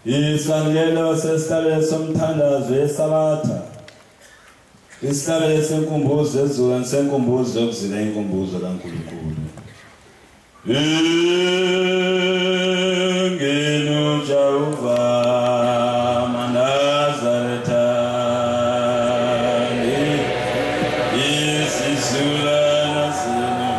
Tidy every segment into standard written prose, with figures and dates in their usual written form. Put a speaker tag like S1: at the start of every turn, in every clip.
S1: Isandlelo sesihlabelo somthandazo yeSabatha. Isihlabelo senkumbuzo ezulu senkumbuzo yokuzila inkumbuzo kaNkulunkulu. Ngenu Jehova Manazaretha isizulana sinu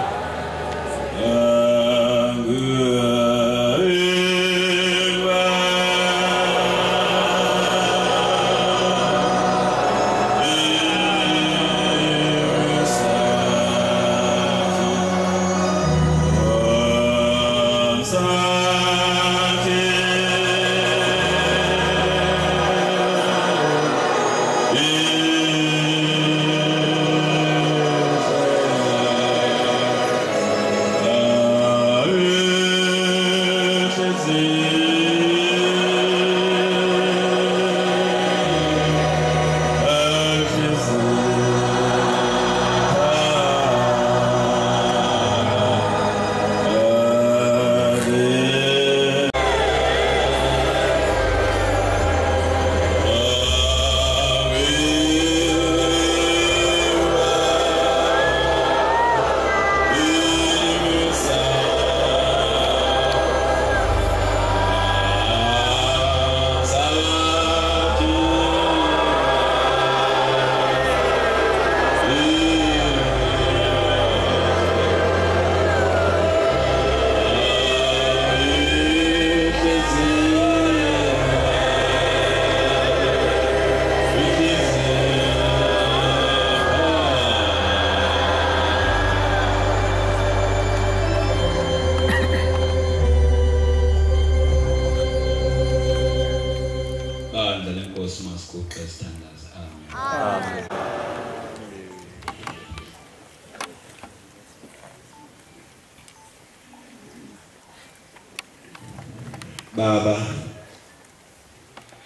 S1: Baba,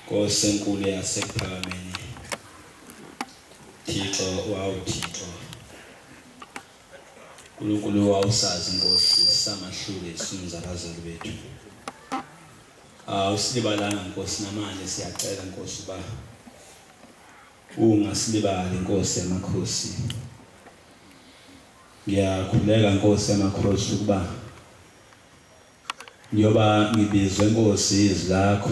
S1: Nkosi enkulu yasekuphakameni, Thixo wawuThixo, uNkulunkulu wawusazi Nkosi samahlule isizwe zabazali bethu. Awusilibalanga Nkosi, namanje siyacela Nkosi uba ungasilibali Nkosi yamakhosi. Ngiyakhuleka Nkosi yamakhosi ukuba njoba ngibizwe Nkosi izwi lakho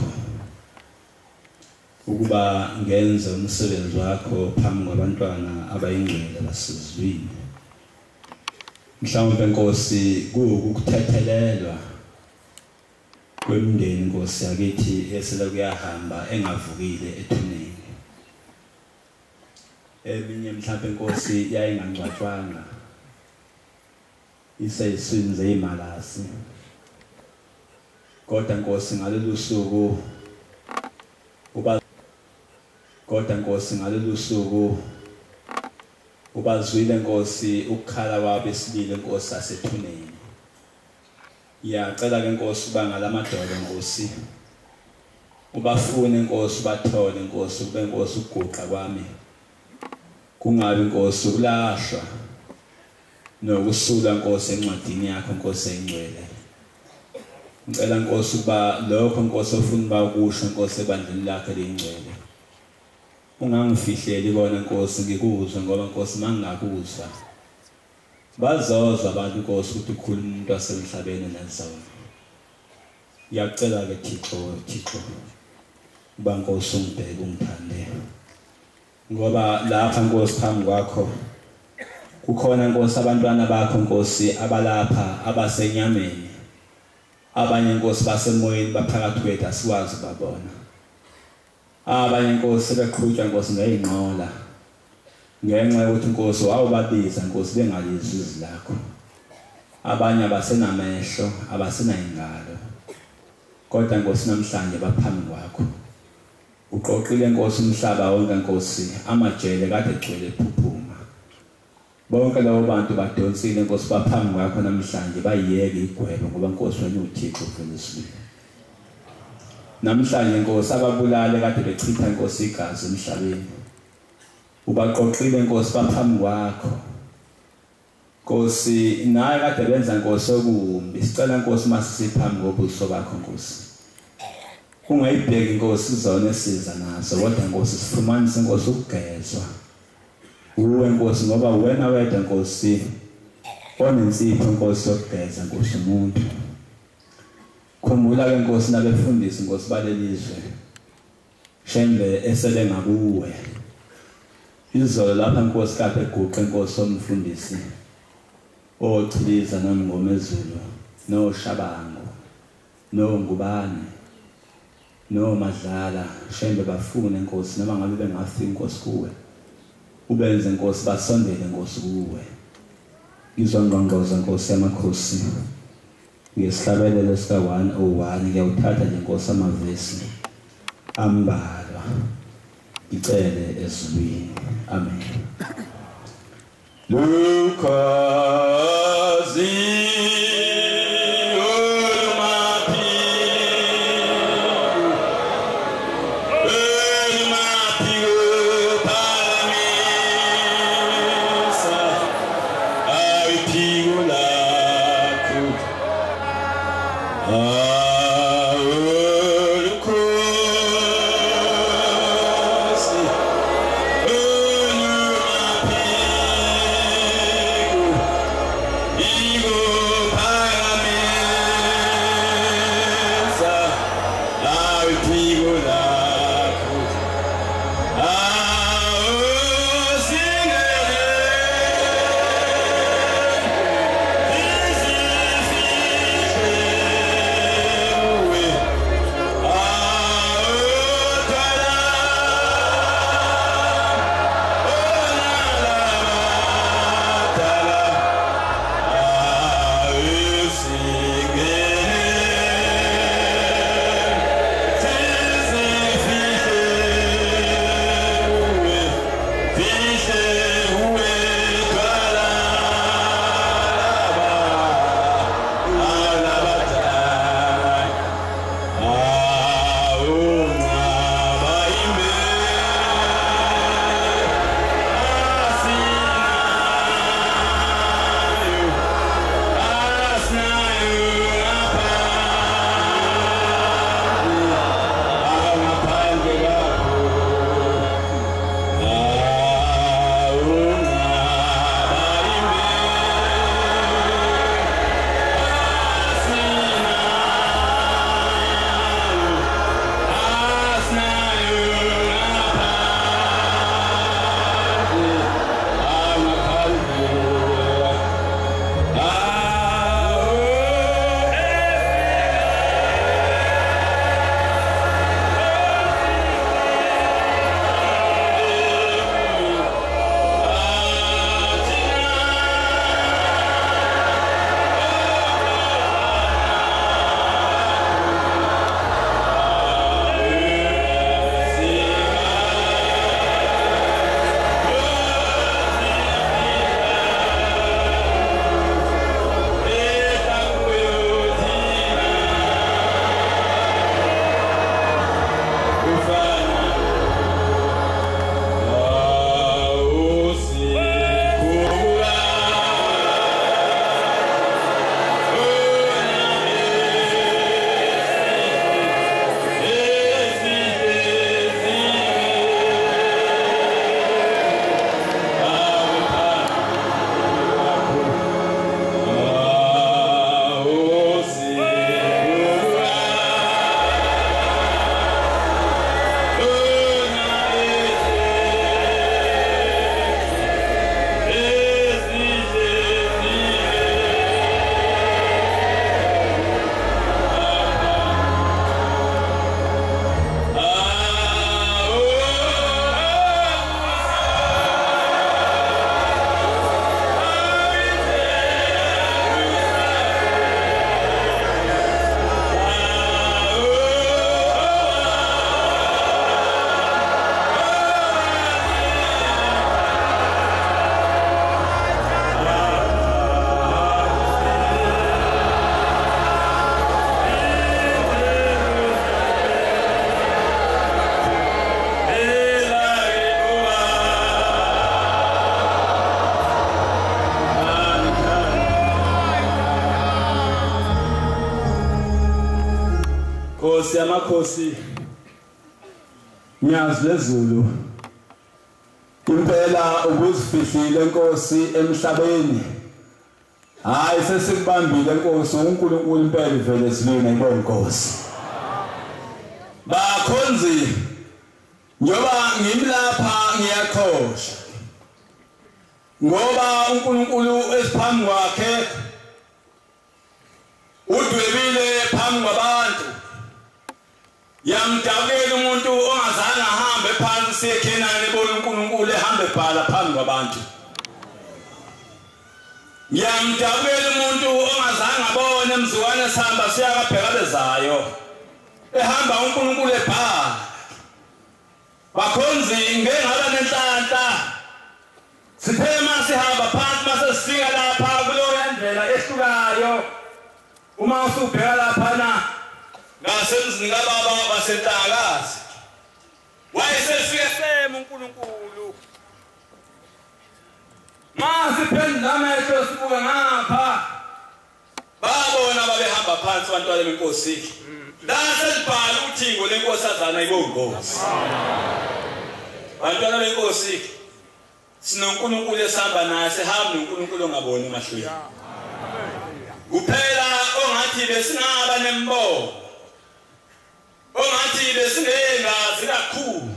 S1: ukuba ngenze umsebenzi wakho phambi kwabantwana abayingcwele basezulwini. Mhlawumbe Nkosi kuwukuthethelelwa kwemindeni Nkosi yakithi esele kuyahamba engavukile ethuneni. Eminye mhlawumbe Nkosi yayingangcwatshwanga iseyiswini zeyimalasi. Kodwa Nkosi ngalolu suku uba kodwa Nkosi ngalolu suku ubazwile Nkosi ukukhala kwabo esilile Nkosi asethuneni. Ngiyacela ke Nkosi uba ngalamadolo Nkosi ubafune Nkosi ubathole Nkosi kube Nkosi ukuguqa kwami kungabi Nkosi ukulahlwa nokusula Nkosi encwadini yakho Nkosi engcwele. Ngicela Nkosi ukuba lokho Nkosi ofuna bakusho Nkosi ebandleni lakhe lingcwele ungangifihleli kona Nkosi, ngikuzwe ngoba Nkosi mangingakuzwa bazozwa abantu Nkosi ukuthi ukhuluma umuntu wasemhlabeni nezona. Ngiyacela ke Thixo, Thixo uba Nkosi ungibheke ungithande, ngoba lapha Nkosi phambi kwakho kukhona Nkosi abantwana bakho Nkosi abalapha abasenyameni, abanye Nkosi basemoyeni baphakathi kwethu asikwazi babona. Abanye Nkosi beqhutshwa Nkosi ngeyinqola ngenxa yokuthi Nkosi wawubabiza Nkosi bengalizwi izwi lakho. Abanye abasenamehlo, abasenayingalo, kodwa Nkosi namhlanje baphambi kwakho. Uqoqile Nkosi umhlaba wonke Nkosi, amajele kade egcwele ephuphuma. Bonke labo bantu badonsile Nkosi baphambi kwakho namhlanje, bayiyeke igwebo ngoba Nkosi wena uThixo uvela ezulwini. Namhlanje Nkosi ababulale kade bechitha Nkosi igazi emhlabeni, ubaqoqile Nkosi baphambi kwakho. Nkosi naye kade benza Nkosi okumbi, sicela Nkosi masisiphambi kobuso bakho Nkosi. Ungayibheki Nkosi izona esiza nazo, kodwa Nkosi sifumanise Nkosi ukugezwa uwe Nkosi, ngoba wena wedwa Nkosi onensipho Nkosi yokugeza Nkosi umuntu. Khumbula ke Nkosi nabefundisi Nkosi balelizwe Shembe esebengakuwe. Izolo lapha Nkosi kade eguqe Nkosi omfundisi ochiliza noMngomezulu noShabango noNgubane noMadlala Shembe bafune Nkosi, noma ngabe bengafiki Nkosi kuwe, ubenze Nkosi basondele Nkosi kuwe. Ngizongqongqoza Nkosi yamakhosi ngesihlabelelo sika 101, ngiyawuthatha nje Nkosi amavesi ambalwa ngicele ezulwini. Amen. Lukhozi
S2: Ego.
S1: Nkosi yamakhosi, nyazi lezulu, impela ubuzifihlile Nkosi emhlabeni. Hayi, sesikubambile Nkosi, uNkulunkulu impela uvele ezulwini, ayibonge Nkosi. Bakhonzi, njoba ngimlapha ngiyaqhosha, ngoba uNkulunkulu esiphambi kwakhe udwebile phambi kwabantu. Yamdabukela umuntu ongazange ahambe phansi siye eKhenani ebona uNkulunkulu ehambe bhala phambi kwabantu. Ngiyamdabukela umuntu ongazange abone mzukwane sihamba siya kaBhekabezayo ehamba uNkulunkulu ebhala. Bakhonzi, ngeke ngaba nenhlanhla, sithe masihamba phansi mase sifika lapha kuleyo ndlela ehlukayo, uma usubheka lapha na ngasemzini kababa waseNhlakazi, wayesefike sema uNkulunkulu. Masiphendula amehlo sibuka ngapha, babona babehamba phansi abantwana benkosi. La selibhala uthingo lenkosazana ibongozi. Bantwana benkosi, sinoNkulunkulu esihamba naye, sihamba noNkulunkulu ongaboni emahlweni. Kuphela ongathi besingaba nembono, ongathi besingengazi kakhulu,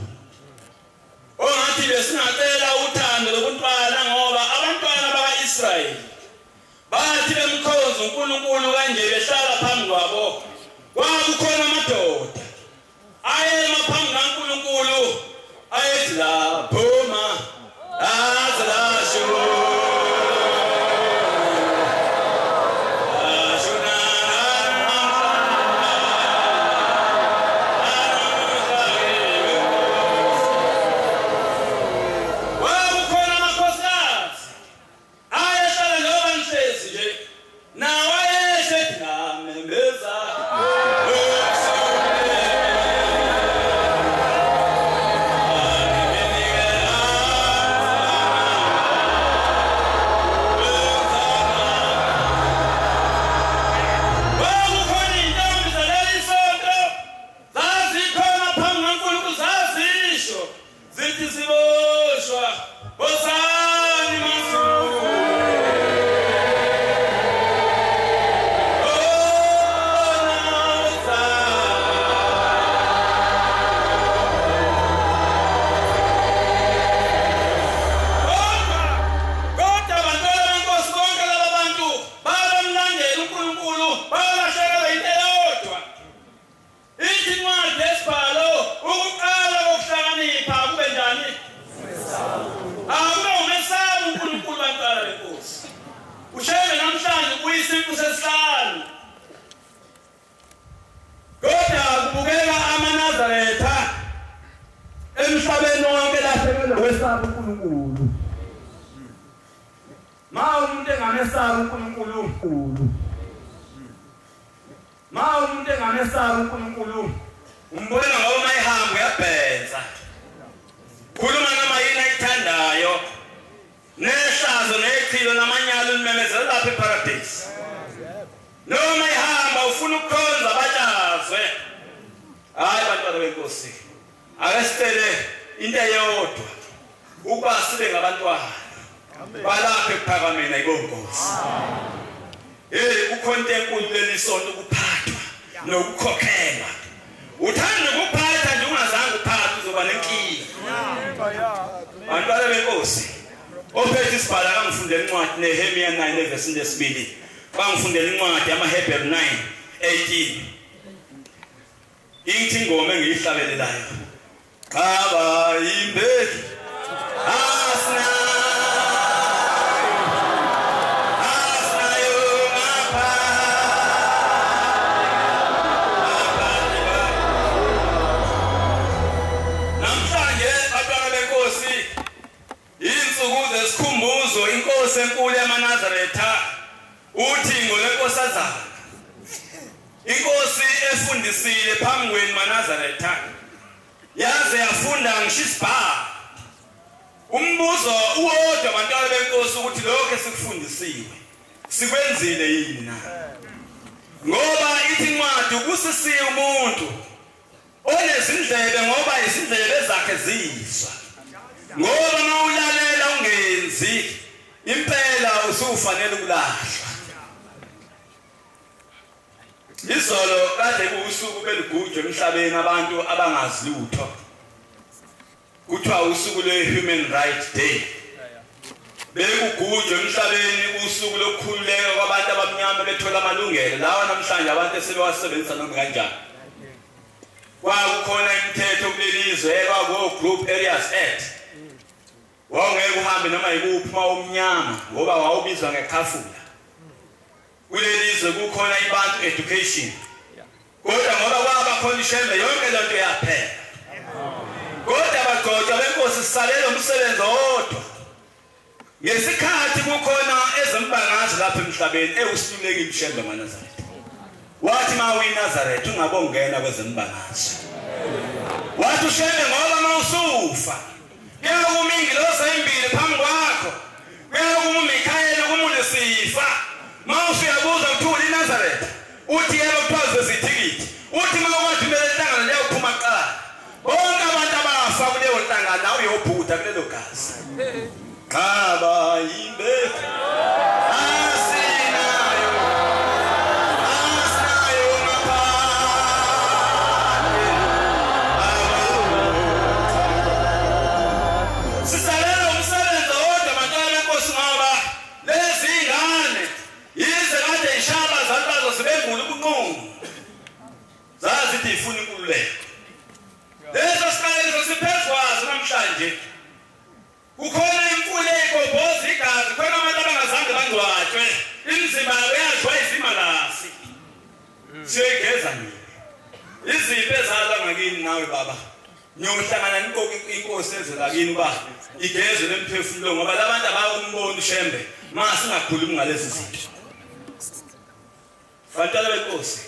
S1: ongathi besingacela uthando lobuntwana, ngoba abantwana baka-Israyeli bathi bemkhonza uNkulunkulu kanje behlala phambi kwabo, kwakukhona amadoda ayema phambi kaNkulunkulu ayethi laphuma azalasho. Sikwenzile yini na? Ngoba ithi incwadi ukusisiya umuntu izindlebe zakhe zizwa. Ngoba mawulalela ungenzi impela usufanele ukulahlwa. Izolo kade kuusuku beligujwe emhlabeni abantu abangazi lutho. Kuthiwa usuku lwe-Human Rights Day. Bekugujwe emhlabeni usuku lokukhululeka kwabantu abamnyama bethola amalungelo lawa namhlanje abantu esebewasebenzisa noma kanjani. Kwakukhona imithetho kuleli zwe kwaku Group Areas Act. Wawungeke uhambe noma yikuphi uma umnyama ngoba wawubizwa ngekhafula. Kuleli zwe kukhona iBantu Education. Kodwa ngoba kwaba khona iShembe yonke lento yaphela. Kodwa abagcotshwa benkosi sisalele umsebenzi owodwa. Ngesikhathi kukhona ezembangazwe lapha emhlabeni ewusilulekile uShembe maNazaretha. Wathi mawuyiNazaretha ungabongena kwezembangazwe. Wathi uShembe ngoba mawusufa kuyakuma ingilosi ezimbili phambi kwakho. Kuyakuma uMikhayeli kuMuliSifa. Mawusuyabuza kuthiwa iNazaretha uthi yebo kuthiwa zezithikithi. Uthi mawukwathi kumele inhlangano leyophuma kuqala. Bonke abantu abafa kuleyo nhlangano awuyobhuda kulelo gazi. Qaba imbe asinayo asinayo ngaphandle. Sisalela umsebenzi owodwa bantwana benkosi ngoba lezi ingane yize kade ishaya abazali bazo zibengula ubunqungu zazithi ifuna inkululeko. Leso siqalekiso siphezu kwazo namhlanje. Kukhona imfula egobhoza igazi, khona abantu abangazange bangcwatshwe, imizimba yabo yadliwa izimalasi. Siyoyigeza nini? Iziphi ezalwa ngakini nawe baba? Niyohlangana niqoke inkosi ezwe lakini uba igezwe lemphefumulo ngoba labantu abakumboni uShembe ma singakhulumi ngalezi zinto. Bantwana benkosi,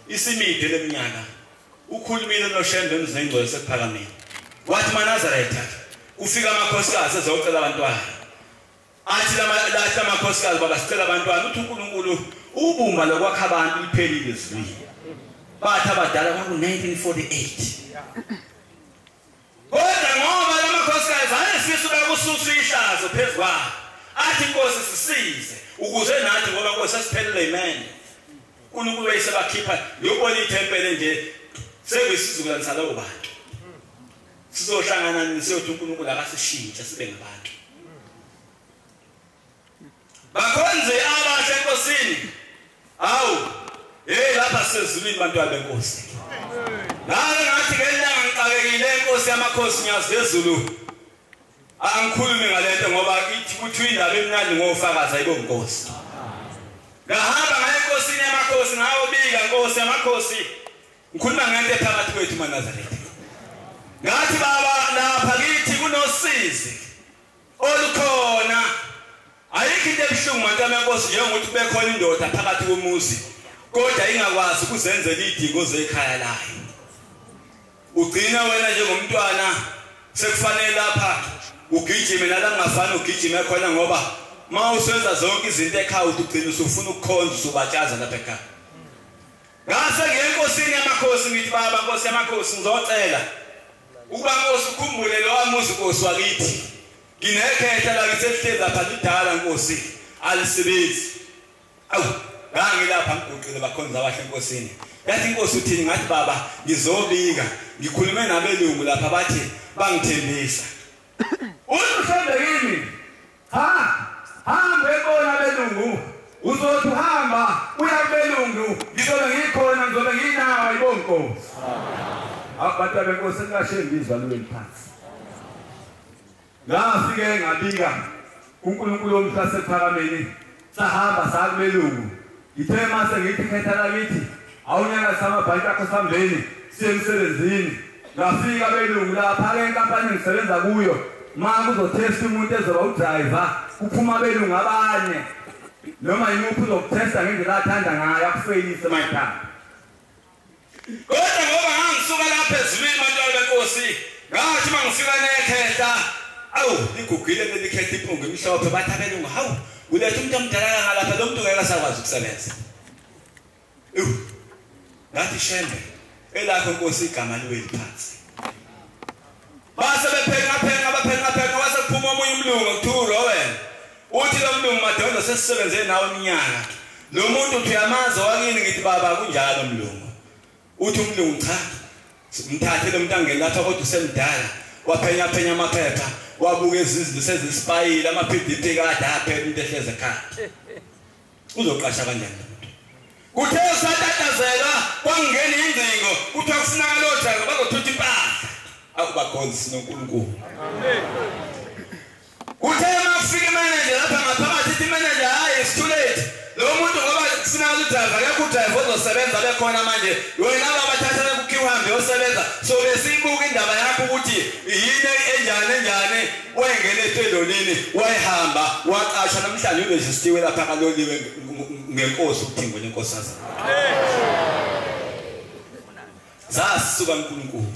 S1: isimide leminyaka ukhulumile noShembe emzini engcwele sekuphakameni. Wathi maNazaretha ufika amakhosikazi ezocela abantwana. Athi lathi amakhosikazi baba sicela abantwana uthi uNkulunkulu ubumba lokwakha abantu liphelile ezulwini. Bathi abadala kwaku-1948. Kodwa ngoba lamakhosikazi ayefisa ukuba kususwe ihlazo phezu kwabo. Athi inkosi sisize ukuze nathi ngoba inkosi sesiphelele imene. uNkulunkulu wayesebakhipha yobona ithempele nje sekuyisizukulwane salabo bantu. Sizohlangana nisiyothi uNkulunkulu akasishintshe sibe ngabantu. Bakhonze abahle enkosini. Hawu, hey lapha sezulwini bantwana benkosi. Ngake ngathi ngelanga ngixakekile inkosi yamakhosi nyazi lezulu. Angikhulumi ngalento ngoba ithi kuthiwa indaba emnandi ngofakaza ayibo nkosi. Ngahamba ngaye enkosini yamakhosi ngayobika inkosi yamakhosi. Ngikhuluma ngento ephakathi kwethu maNazaretha. Ngathi baba lapha kithi kunosizi olukhona. Ayikho into ebuhlungu bantwana benkosi njengokuthi kube khona indoda phakathi komuzi kodwa ingakwazi ukuzenzela idingo zekhaya layo. Ugcina wena njengomntwana sekufanele lapha ugijime nala kungafani ugijime khona ngoba mawusenza zonke izinto ekhaya ugcina usufuna ukukhonza usubatshaza lapha ekhaya. Ngase ngiye enkosini yamakhosi ngithi baba nkosi yamakhosi ngizocela ukuba nkosi ukhumbule lo muzi nkosi wakithi. Nginekhetha lakithi elihlezi lapha lidala nkosi alisebenzi. Awu ngangilapha ngiguqile bakhonza abahle enkosini. Yathi inkosi uthini? Ngathi baba ngizobika ngikhulume nabelungu lapha bathi bangithembisa. Uthi uShembe kimi ha hamba ebona abelungu uzothi uhamba uya kubelungu ngizobe ngikhona ngizobe nginawo ayibonkosi. Abantu benkosi ngashembizwa lweni phansi. Ngafike ngabika uNkulunkulu omhla sekuphakameni sahamba sakubelungu. Ngithe mase ngithi khetha lakithi awunyaka samabhanki akho sambeni siye emsebenzini. Ngafika belungu lapha ke inkampani engisebenza kuyo ma kuzothesta umuntu ezoba udriver kuphuma belungu abanye noma yimuphi uzokuthesta ngendlela athanda ngayo akufeyilise emakhaya. Kodwa ngoba ngangisuka lapha ezulwini bantwana benkosi ngathi mangifika nekhehla awu ligugile leli khehla iphunga imhlophe bathi abelungu hawu uletha umuntu omdala ngalapha lo muntu ngeke asakwazi ukusebenza. Ewu ngathi Shembe elakho nkosi igama liwe liphansi. Base bephenqa phenqa baphenqa phenqa wase kuphuma omunye umlungu kuthiwa Rowan. Uthi lo mlungu Madondo sesisebenze nawe iminyaka. Lo muntu uthi uyamazi wakini ngithi baba kunjalo mlungu. Uthi umlungu cha mthathe lo muntu angene lapha kodwa usemdala. Waphenya phenya amaphepha wabuka izinto sezisipayile ama PDP kade aphela into ehleze ekhaya. Uzoqasha kanjani lo muntu? Kuthe usatatazelwa kwangena ingcingo kuthiwa kusinaka lo driver bazothutha impahla. Akubakhonzi sinoNkulunkulu. Amen. Kuthe makufika imanager lapha ngaphakathi ithi manager hayi it's too late. Lo muntu ngoba kusinaka udriver akekho udriver ozosebenza bekhona manje wena abathatha kukhiwa uhambe uyosebenza so besibuka indaba yakho ukuthi yini enjani enjani wayengena etwelolini wayehamba waqasha namhlanje urejistiwe lapha kaloliwe ngenkosi uThingo lenkosazana. Zasuka uNkulunkulu.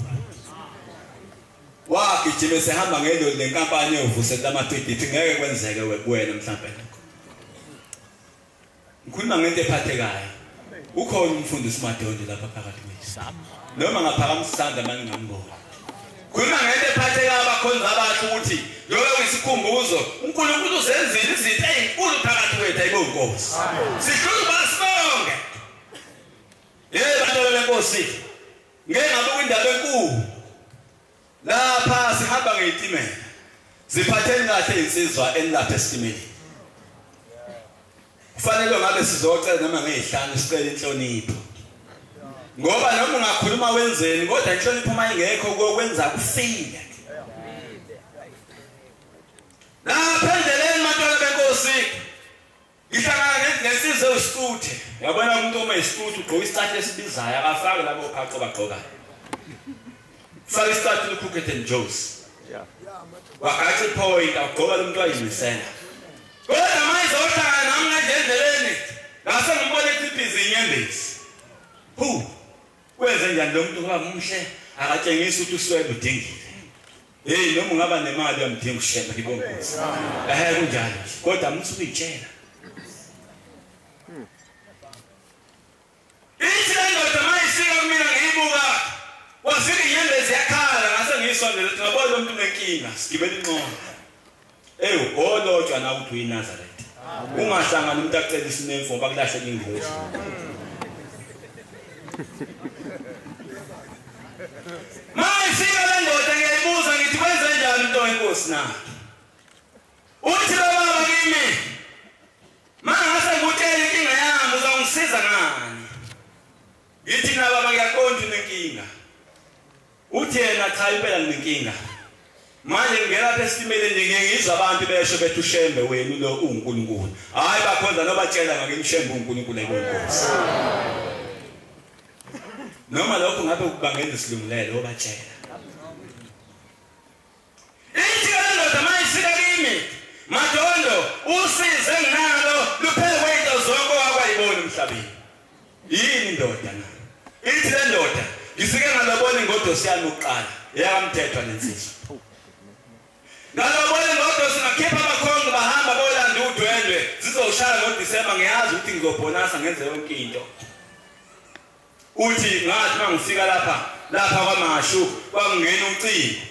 S1: Wagijima sehamba ngeloli lenkampani eyovuselela ama-PDP ngeke kwenzeke wena mhlawumbe lokho. Ngikhuluma ngento ephathekayo. Ukhona umfundisi Madondo lapha phakathi kwethu. Noma ngaphakamisa isandla manje ngambona. Khuluma ngento ephathekayo abakhonza abahle ukuthi lokho kuyisikhumbuzo uNkulunkulu uzenzile izinto ezinkulu phakathi kwethu ayibo Nkosi. Sihlula basibonge. Yebo bantu benkosi. Ngeke ngabuka indaba enkulu. Lapha sihamba ngezitimela. Ziphatheni kahle insizwa enilapha esitimeleni. Kufanele ngabe sizocela noma ngezihlanu sicela inhlonipho. Ngoba noma ungakhuluma wenzeni kodwa inhlonipho uma ingekho kokwenza kufile. Lapha endleleni bantwana benkosi ngihlangana nensizwa usicuthe. Uyabona umuntu uma isicuthe ugqoka isicathulo esibizayo akafaki labo phaqo bagqokayo. Faka isicathulo Crooked and Joe's. Wakathi point agqoka lo muntu wayimisela. Kodwa manje ohlangana nami nganje endleleni ngase ngibone eciphiza inyembezi. Hu wenze njani lo muntu ngoba muhle akatshengisa ukuthi uswele udingile. Hey noma ungaba nemali uyamdinga ushembe ngibongozi. Ehe kunjalo kodwa musu kuyitshela. Ithi le ndoda mayifika kumina ngiyibuka wafika inyembezi yakhala ngase ngiyisondele ngabona lo muntu unenkinga sigibela inqola. Ewu olotshwa na ukuthi uyiNazaretha. Ungahlangana umuntu acela isinemfo ngoba kulahleka ingozi. Mayifika le ndoda ngiyayibuza ngithi kwenze njani umuntu wenkosi na? Uthi lo baba kimi mangase ngikutshele inkinga yami uzongisiza ngani? Ngithi na baba ngiyaqonda unenkinga. Uthi yena cha impela nginenkinga. Manje ngingena lapha esitimeleni nje ngiyizwa abantu besho bethi uShembe wenu lo uNkulunkulu. Hayi bakhonza nobatshela ngake uShembe uNkulunkulu ayinkosi. Noma lokho ngabe ukubangela isilungulelo obatshela. Ithi le ndoda mayifika kimi Madondo usize nginalo luphele kwento zonke owakwayibona emhlabeni. Yini indoda na? Ithi le ndoda ngifike ngalobona ingodosi yami uqala eyakamthethwa lensizwa. Ngalobona ingodosi ngakhipha abakhongi bahamba bolanda udwendwe zizoshaya ngoDisemba ngiyazi ukuthi ngizobonasa ngenze yonke into. Uthi ngathi mangifika lapha kwaMashu kwangena ucingo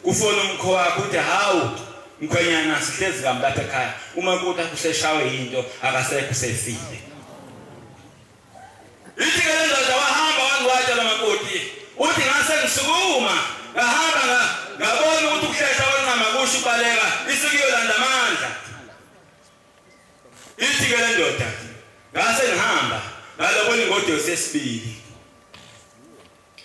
S1: kufona umkho wakhe uthi hawu mkhwenyana sihlezi kabi lapha ekhaya uma kuthi useshawe into akasekho usefile. Ithi ke le ndoda wahamba wangcwatsha lamakoti. Uthi ngase ngisukuma ngahamba ngabona ukuthi ukuhlehla kwenqama kusho ubaleka isikuyolanda amandla. Ithi ke le ndoda ngase ngihamba ngalobola ingodosi yesibili.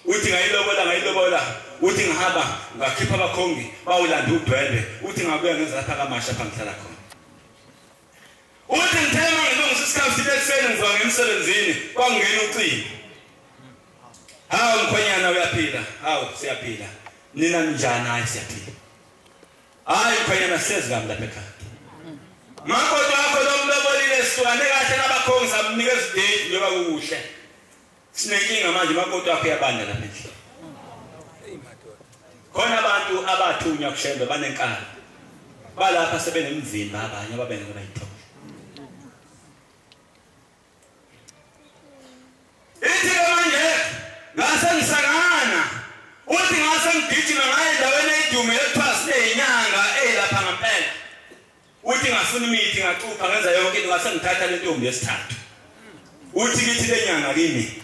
S1: Uthi ngayilobola uthi ngihamba ngakhipha abakhongi bawulanda udwendwe uthi ngabuya ngenza lapha kaMasha lapha ngihlala khona. Uthi ngithema ngilungisa isikhathi ekuseni ngivuka ngemsebenzini kwangena ucingo. Hawu mkhwenyana uyaphila, hawu siyaphila. Nina njani? Hayi siyaphila. Hayi mkhwenyana sihlezi kabi lapha ekhaya. Makoti wakho lo mlobolile sihlukane kahle nabakhongi samnikeza idate njengoba kukuhle. Sinenkinga manje makoti wakho uyabanda lapha endlini. Khona abantu abathunywa kuShembe banenkani. Balapha sebenemvimba abanye ababengeke bayithola. Ithi ke manje ngase ngisangana Uthi ngase ngigijima ngaye endaweni edume ekuthiwa sineyinyanga eyilapha ngempela. Uthi ngafuna imithi ngacupha ngenza yonke into ngase ngithatha le ntombi yesithathu. Uthi kithi le nyanga kimi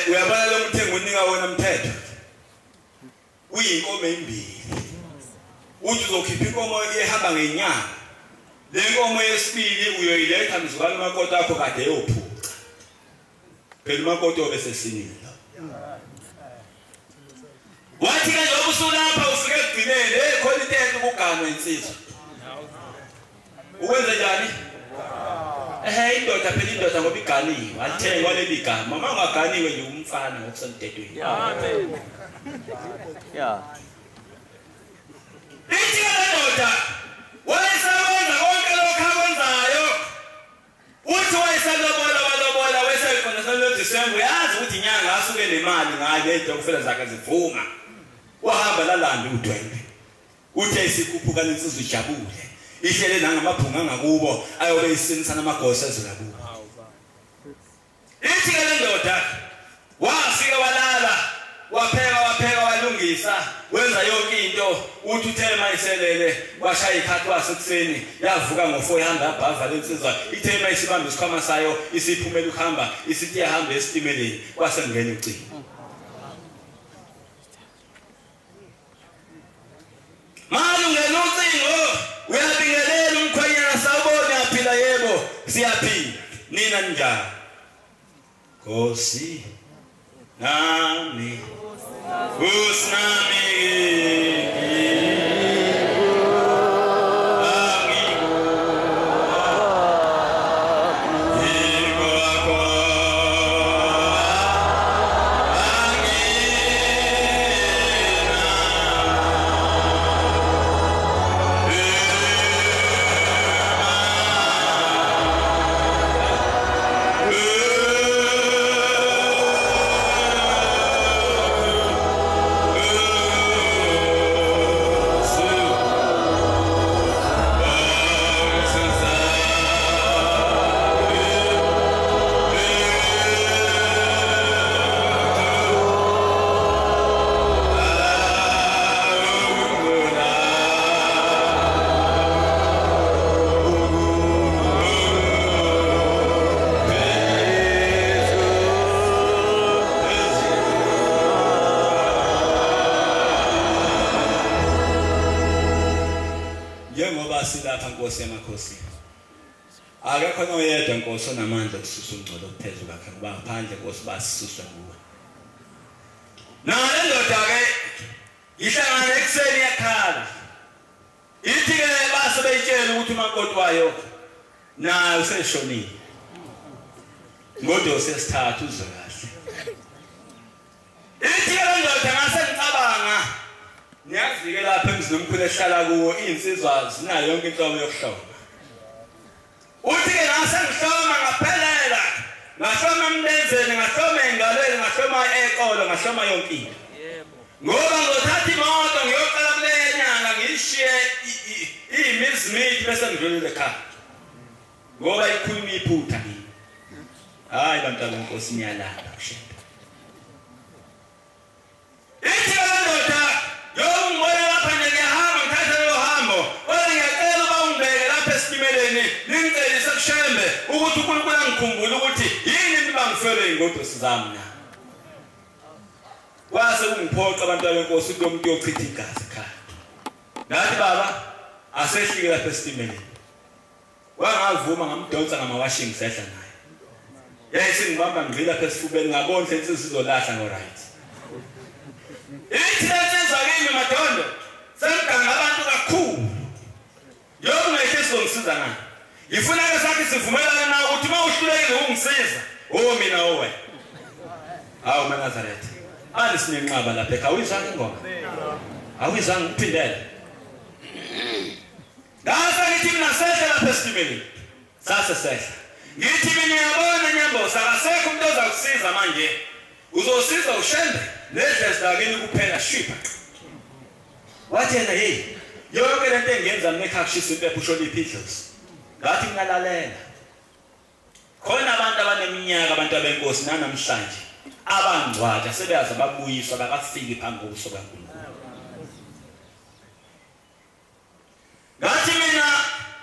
S1: uyabona lo mthengo unika wona mthetho uyinkomo embili. Uthi uzokhipha inkomo ehamba ngenyanga. Le nkomo yesibili uyoyiletha mzukwane umakoti akho kade eyophuca. Phela umakoti obesesinile. Wathi ke njengoba usulapha ufike ekugcineni khona into enhle ukuganwa insizwa. Ukwenze njani? Indoda phela indoda ngoba iganiwe, alithengwa leli gama. Uma ungaganiwe nje umfana ngokusemthethweni.
S2: Amen. Yeah.
S1: Ithi le ndoda wayesebenza konke lokho akwenzayo. Uthi wayeselobola walobola wesekhona selo December uyazi ukuthi inyanga asuke nemali ngayo ezitokufela zakhe zivuma. Wahamba lalanda udwembe. Uthe isikhuphuka lensizwa ijabule. Ihlele nangamabhunga angakubo ayobe isinisana amagosa ezula kubo. Ithi ke le ndoda wafika walala wapheka wapheka walungisa wenza yonke into. Uthi uthe mayiselele washaya ikhathi wasekuseni yavuka ngo4 ihamba yabhava lensizwa. Ithe mayisibamba isikhwama sayo isiphumela ukuhamba isithi iyahamba esitimeleni kwasengena ucingo. Mali ungena ucingo uyabingelela umkhwenyana sawubona uyaphila yebo siyaphila nina njani Nkosi nami Nkosi nami silapha Nkosi yamakhosi. Akekho noyedwa Nkosi onamandla okususa ungcolo phezulu kwakhe ngoba ngaphandle Nkosi basisuswa nguwe. Na le ndoda ke ihlangana ekuseni yakhala. Ithi ke base beyitshela ukuthi umakoti wayo naye useshonile. Ngodo sesithathu uzwe kahle. Ithi ke le ndoda ngase ngicabanga niyazi ke lapha emzini omkhulu ehlala kuwo insizwa zinayo yonke inhlobo yokuhloma. Uthi ke ngase ngihloma ngaphelela, ngahloma emlenzeni, ngahloma engalweni, ngahloma eqolo, ngahloma yonke into.
S2: Yebo.
S1: Ngoba ngizothatha imoto ngiyoqala kule nyanga ngishiye imizimiti bese ngidlulele ekhaya. Ngoba ikhuluma iphutha kimi. Hayi bantwana benkosi niyalanda kushembe. Ithi le ndoda yongibona lapha nje ngiyahamba ngithatha lelo hambo. Kodwa ngiyacela uba ungibeke lapha esitimeleni ningicelise kushembe ukuthi uNkulunkulu angikhumbule ukuthi yini into bangifelwe ingodosi zami na. Kwase kungiphoqa abantu benkosi ukuthi umuntu uyochitha igazi ekhaya. Ngathi baba asehlike lapha esitimeleni. Wangavuma ngamdonsa ngamawashing sehla naye. Yayisingibamba ngidlila lapha esifubeni ngabona insizwa izolahla ngo right. Ithi lensizwa kimi Madondo sengiganga abantu kakhulu. Yonke ngeke sizongisiza ngani. Ngifuna ke sakhe sivumelane nawe ukuthi uma uhlulekile ungisiza, oh mina owe. Hawu maNazaretha. Ani sinenqaba lapha ekhaya awuyizanga ingoma. Awuyizanga ukuphindela. Ngase ngithi mina sehla lapha esitimeleni. Sase sehla. Ngithi mina uyabona Nyambosa akasekho umuntu ozakusiza manje. Uzosiza ushembe nedlezi lakini kuphela shipha. Wathi yena hey yonke lento engiyenza mina ekhaya kushisa impepho ushona iphidlozi. Ngathi ngalalela. Khona abantu abaneminyaka abantu abenkosi nanamhlanje Abangcwatsha sebeyaze babuyiswa bakafiki phambi kobuso kaNkulunkulu. Ngathi mina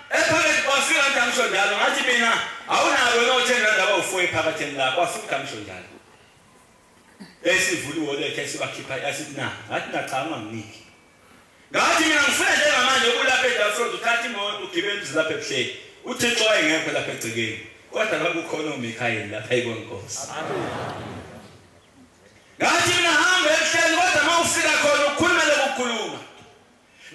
S1: ephakathi kwafika nje ngisho njalo, ngathi mina awunalo no-10 rand abawu-4 ephakatheni lakho, kwafika ngisho njalo. Esivula iwallet esibakhipha asithi na, ngathi na cha unganginiki. Ngathi mina ngifuna njengamanje ukulapha eDafrod uthatha imoto ugibele uze lapha ebuhleni. UThixo wayengekho lapha egcekeni. Kodwa kwakukhona uMikhayeli lapha eyikonkosi. Ngathi mina hamba ebuhleni kodwa uma ufika khona ukhulume lokukhuluma.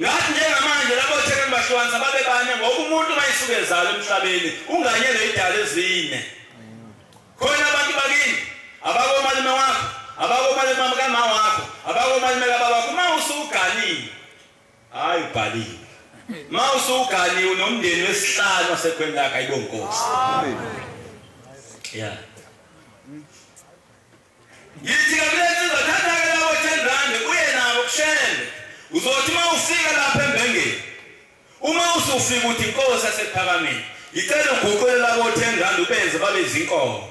S1: Ngathi njengamanje labo thekeni bahlukanisa babe bane ngoba umuntu uma esuke ezalwa emhlabeni unganyelwe idala ezine. Khona abantu bakini abakomalume wakho, abakomalume kama wakho, abakomalume kababa wakho, uma usuganile hayi ubhaliwe. Uma usuganiwe unomndeni wesihlanu wasekhweni lakho ayibonkosi. Yeah. Ngithi kabile thatha ke labo 10 rand uye nabo kushembe. Uzothi uma ufika lapha embengeni, uma usufika uthi inkosi yasekuphakameni, ngicela uguqule labo 10 rand ubenze babe izinkomo.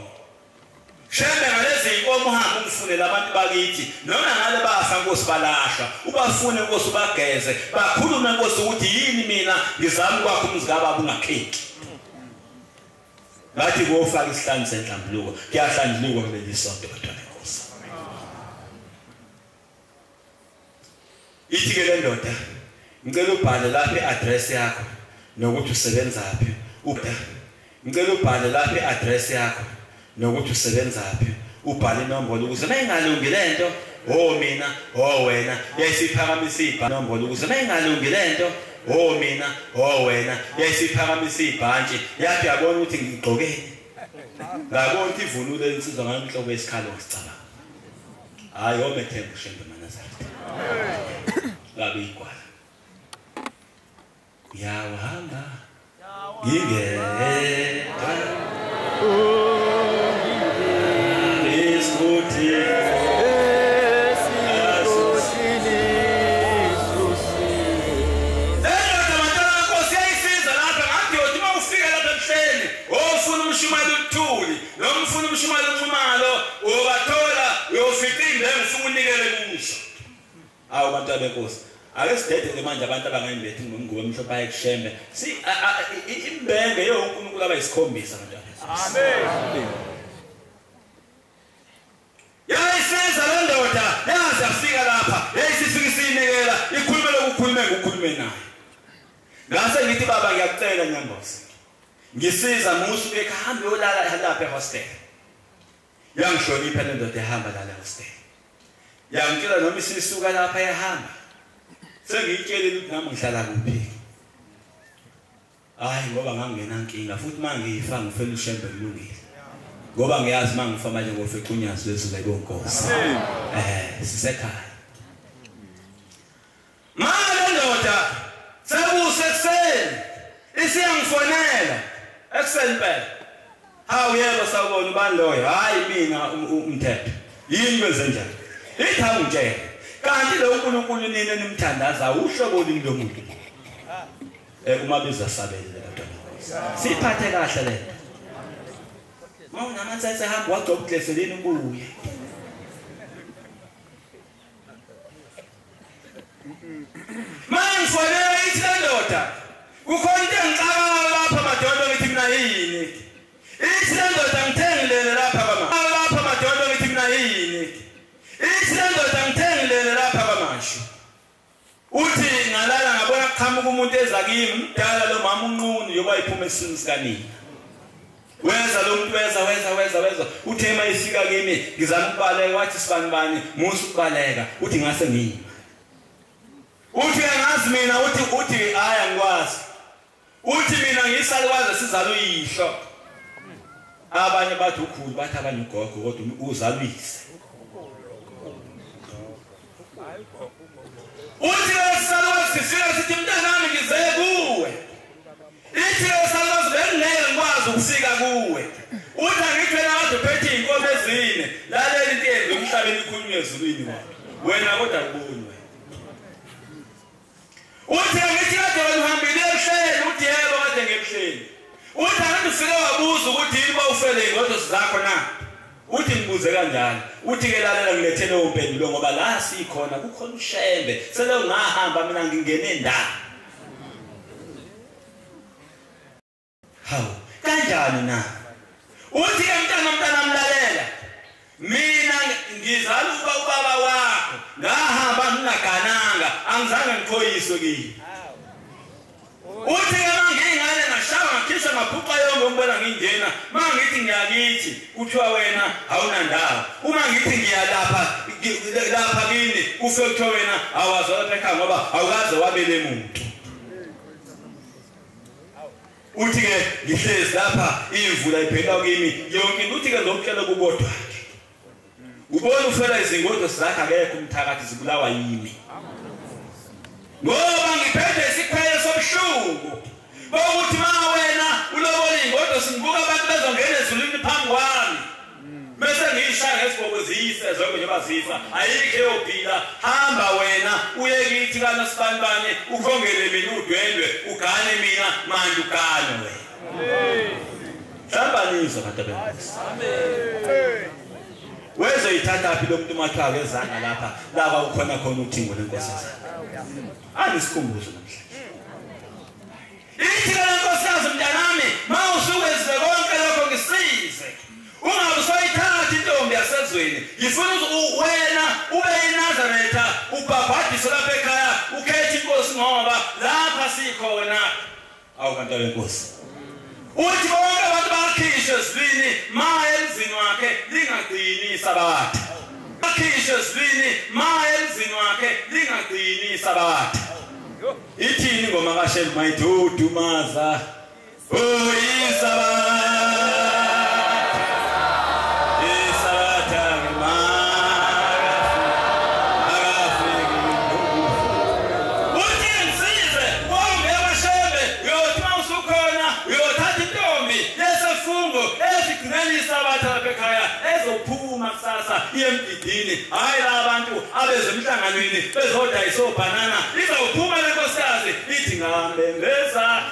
S1: Shembe ngalezi inkomo uhambe ungifunele abantu bakithi, noma ngale bafa Nkosi balashwa, ubafune Nkosi ubageze, bakhulume Nkosi ukuthi yini mina ngizama ukwakha umuzi kababa ungakheki. Ngathi kofaka isihlanu senhlambuluko, kuyahlanjulukwa kuleli sonto bantwana Nkosi. Ithi ke le ndoda, ngicela ubhale lapha i-address yakho nokuthi usebenzaphi. Ngicela ubhale lapha i-address yakho nokuthi usebenzaphi, ubhale inombolo ukuze mayingalungi lento, oh mina, oh wena, yayisiphakamisa ibhanombolo ukuze mayingalungi lento, oh mina, oh wena, yayisiphakamisa ibhantshi, yathi yabona ukuthi ngigqokeni. Ngabona ukuthi ivunule insizwa ngalomhlobo wesikhalo ngisicabanga. Hayi omethemba uShembe maNazaretha. Ngabe igwala. Ngiyahamba ngingedwa. Awu bantu abenkosi, ake sidedele manje abantu abangayimbethi ngomngubo emhlophe ayekushembe. Si imbenge yoNkulunkulu abayisikhombisa abantu abenkosi. Amen. Yayisiza le ndoda, yaze yafika lapha, yayisifika isinikela, ikhulume lokukhulume ngokukhulume naye. Ngase ngithi baba ngiyakucela Nyambosi. Ngisiza musu ekhamba uyolala lapha ehostel. Yangihlonipha le ndoda ehamba lala ehostel. Yangitshela noma isisuka lapha ehamba. Sengiyitshelile ukuthi nami ngihlala kuphi. Hayi ngoba ngangena inkinga futhi mangifa ngifela uShembe kulungile. Ngoba ngiyazi mangifa manje ngofica unyazi lwezulu ayibonkosi. Sisekhaya. Manje ndoda sekusekuseni isiyangifonela ekuseni phela. Hawu yebo sawubona ubani loyo? Hayi mina umthetho. Yini kwenze njani? Ithi awungitshela. Kanti lo uNkulunkulu nini enimthandaza uhlobo lini lo muntu? Umabiza sabele bantwana. Siphathe kahle le nto. Mawunamantsetse hamba wagcoba ugleselini ubuye. Mangifonela ithi le ndoda kukhona into engixakayo lapha madoda ngithi mina yini? Ithi le ndoda ngithengilele lapha kwama. Lapha madoda ngithi mina yini? Ithi le ndoda ngithengilele lapha kwamashu. Uthi ngalala ngabona kuqhamuka umuntu eza kimi, mdala lo mama unqunu yoba iphuma esiswini sikanina. Weza lo muntu weza. Uthe uma ifika kimi ngizama ukubaleka, wathi sibani bani musu ukubaleka. Uthi ngase ngima. Uthi angazi mina, uthi hayi angikwazi. Uthi mina ngisalukwazi sizalwa uyihlo. Abanye bathi ukhulu, bathi abanye ugogo, kodwa uzalwa uyise. Uthi lesalukwazi sifika sithi mntanami ngize kuwe. Ithi lesalukwazi bengeke ngikwazi ukufika kuwe. Uthi angithi wena kade uphethe iy'nkomo ezine, lalela into yenziwa emhlabeni ikhulunywe ezulwini wena kodwa akuboni wena. Uthi angithi kade wena uhambile ebuhleni, uthi yebo kade ngebuhleni. Uthi angithi ufike wabuza ukuthi yini bawufele iy'ngodosi zakho na? Uthi ngibuze kanjani? Uthi ke lalela ngilethele umpendulo ngoba la sikhona kukhona uShembe. Sele ngahamba mina ngingene ndawo. Hawu, kanjani na? Uthi ke mntana mlalela. Mina ngizala ubaba wakho, ngahamba ngingagananga, angizange ngikhoyiswe kini. Uthi ke mangingane ngashawa ngakhishwa ngaphuca yonke umbona ngingena, mangithi ngiyakithi kuthiwa wena awunandawo. Uma ngithi ngiyalapha lapha kini kufe kuthiwa wena awazwa lapha ekhaya ngoba awukaze wabele muntu. Uthi ke ngihlezi lapha imvula iphela kimi yonke into. Uthi ke ngizokutshela kukodwa ubona ufela izingodo zakhe akekho umthakathi zibulawa yimi. Ngoba ngiphethe isikhwele sobuhlungu bokuthi ma wena ulobola ingodo singibuka abantu bezongena ezulwini phambi kwami bese ngiyishaya ngesigqoko ziyise zonke njengoba zifa ayikho eyophila. Hamba wena uye kithi kaNosibanibani ukhongele mina udwendwe ugane mina manje ugane wena. Mhlawumbe nizwa bantu benkosi.
S2: Amen.
S1: Wezoyithatha phi lo muntu mathwa kezanga lapha la kwakukhona khona uthingo lenkosikazi. Anisikhumbuzo namhlanje. Ithi le nkosikazi mntanami mawusukwenzile konke lokho ngisize. Ungabe usayithatha intombi yasezweni. Ngifuna wena ube iNazaretha ubhabhadiswe lapha ekhaya ukhethe inkosi ngoba lapha sikhona. Awu bantu benkosi. Uthi bonke abantu bakhishwe ezulwini ma emzini wakhe lingagcini isabatha. Bakhishwe ezulwini ma emzini wakhe lingagcini isabatha. Ithini ingoma kaShembe mayithi udumaza oyisabatha isabatha akafiki. Uthi ngisize wonke abaShembe uyothi mawusukhona uyothatha intombi lesifungo esigcineni isabatha lapha ekhaya ezophuma kusasa iye emgidini. Hayi la abantu abezemhlanganweni bezodayisa obhanana izawuphuma le nkosikazi ithi ngambembeza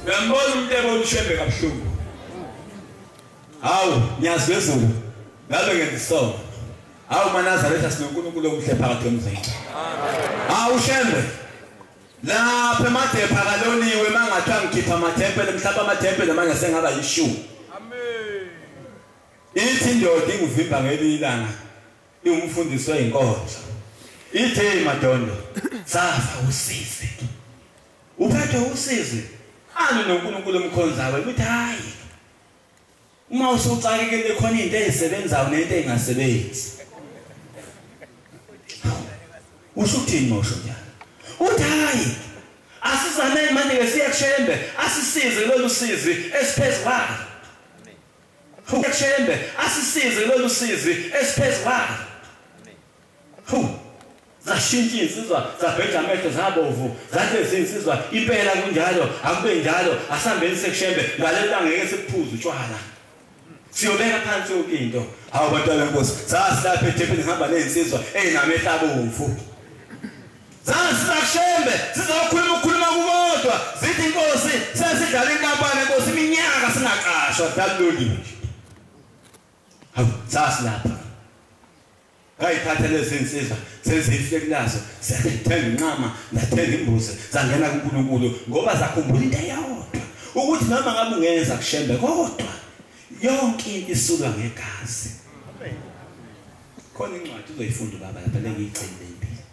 S1: uyambona umuntu ebona uShembe kabuhlungu. Hawu nyazi lwezulu ngabe ngenza isono. Hawu maNazaretha sinoNkulunkulu omuhle phakathi komzini. Hawu Shembe lapha emadepha akaloniwe mangathiwa ngikhipha amathempeli mhlawumbe amathempeli manje sengaba yishu.
S2: Amen.
S1: Ithi indoda inguvimba ngelinye ilanga iwumfundisi weyinkonzo. Ithi hey madondo safa usizi. Uphethwe usizi. Ani noNkulunkulu omkhonzayo uthi hayi uma usuxakekele khona into ezisebenzayo nento engasebenzi. Usho ukuthini mosho njalo? Uthi hayi asizameni manje ke siye kuShembe asisize lolu sizi esiphezu kwalo. kuShembe asisize lolu sizi esiphezu kwalo. Zashintsha insizwa zabheja amehlo zabovu zathi izinsizwa impela kunjalo akube njalo asihambeni sekuShembe ngalento angeke sikuphuze utshwala. Siyobeka phansi yonke into. Hawu bantwana benkosi sasilapha ethempelini ngihamba nezinsizwa ezinamehlo abomvu. SasilakuShembe sizokhuluma ukukhuluma kukodwa zithi inkosi sesidlala inkampani inkosi iminyaka singaqashwa daluloliwe. Hawu sasilapha. Ngayithatha lezi insizwa sezihle kulazo sathenga inqama nathenga imbuzi zangena kuNkulunkulu ngoba zakhumbula into eyodwa ukuthi noma ngabe ungenza kuShembe kodwa yonke into isulwa ngegazi. Khona incwadi uzoyifunda baba lapha lengiyigcinile impilo.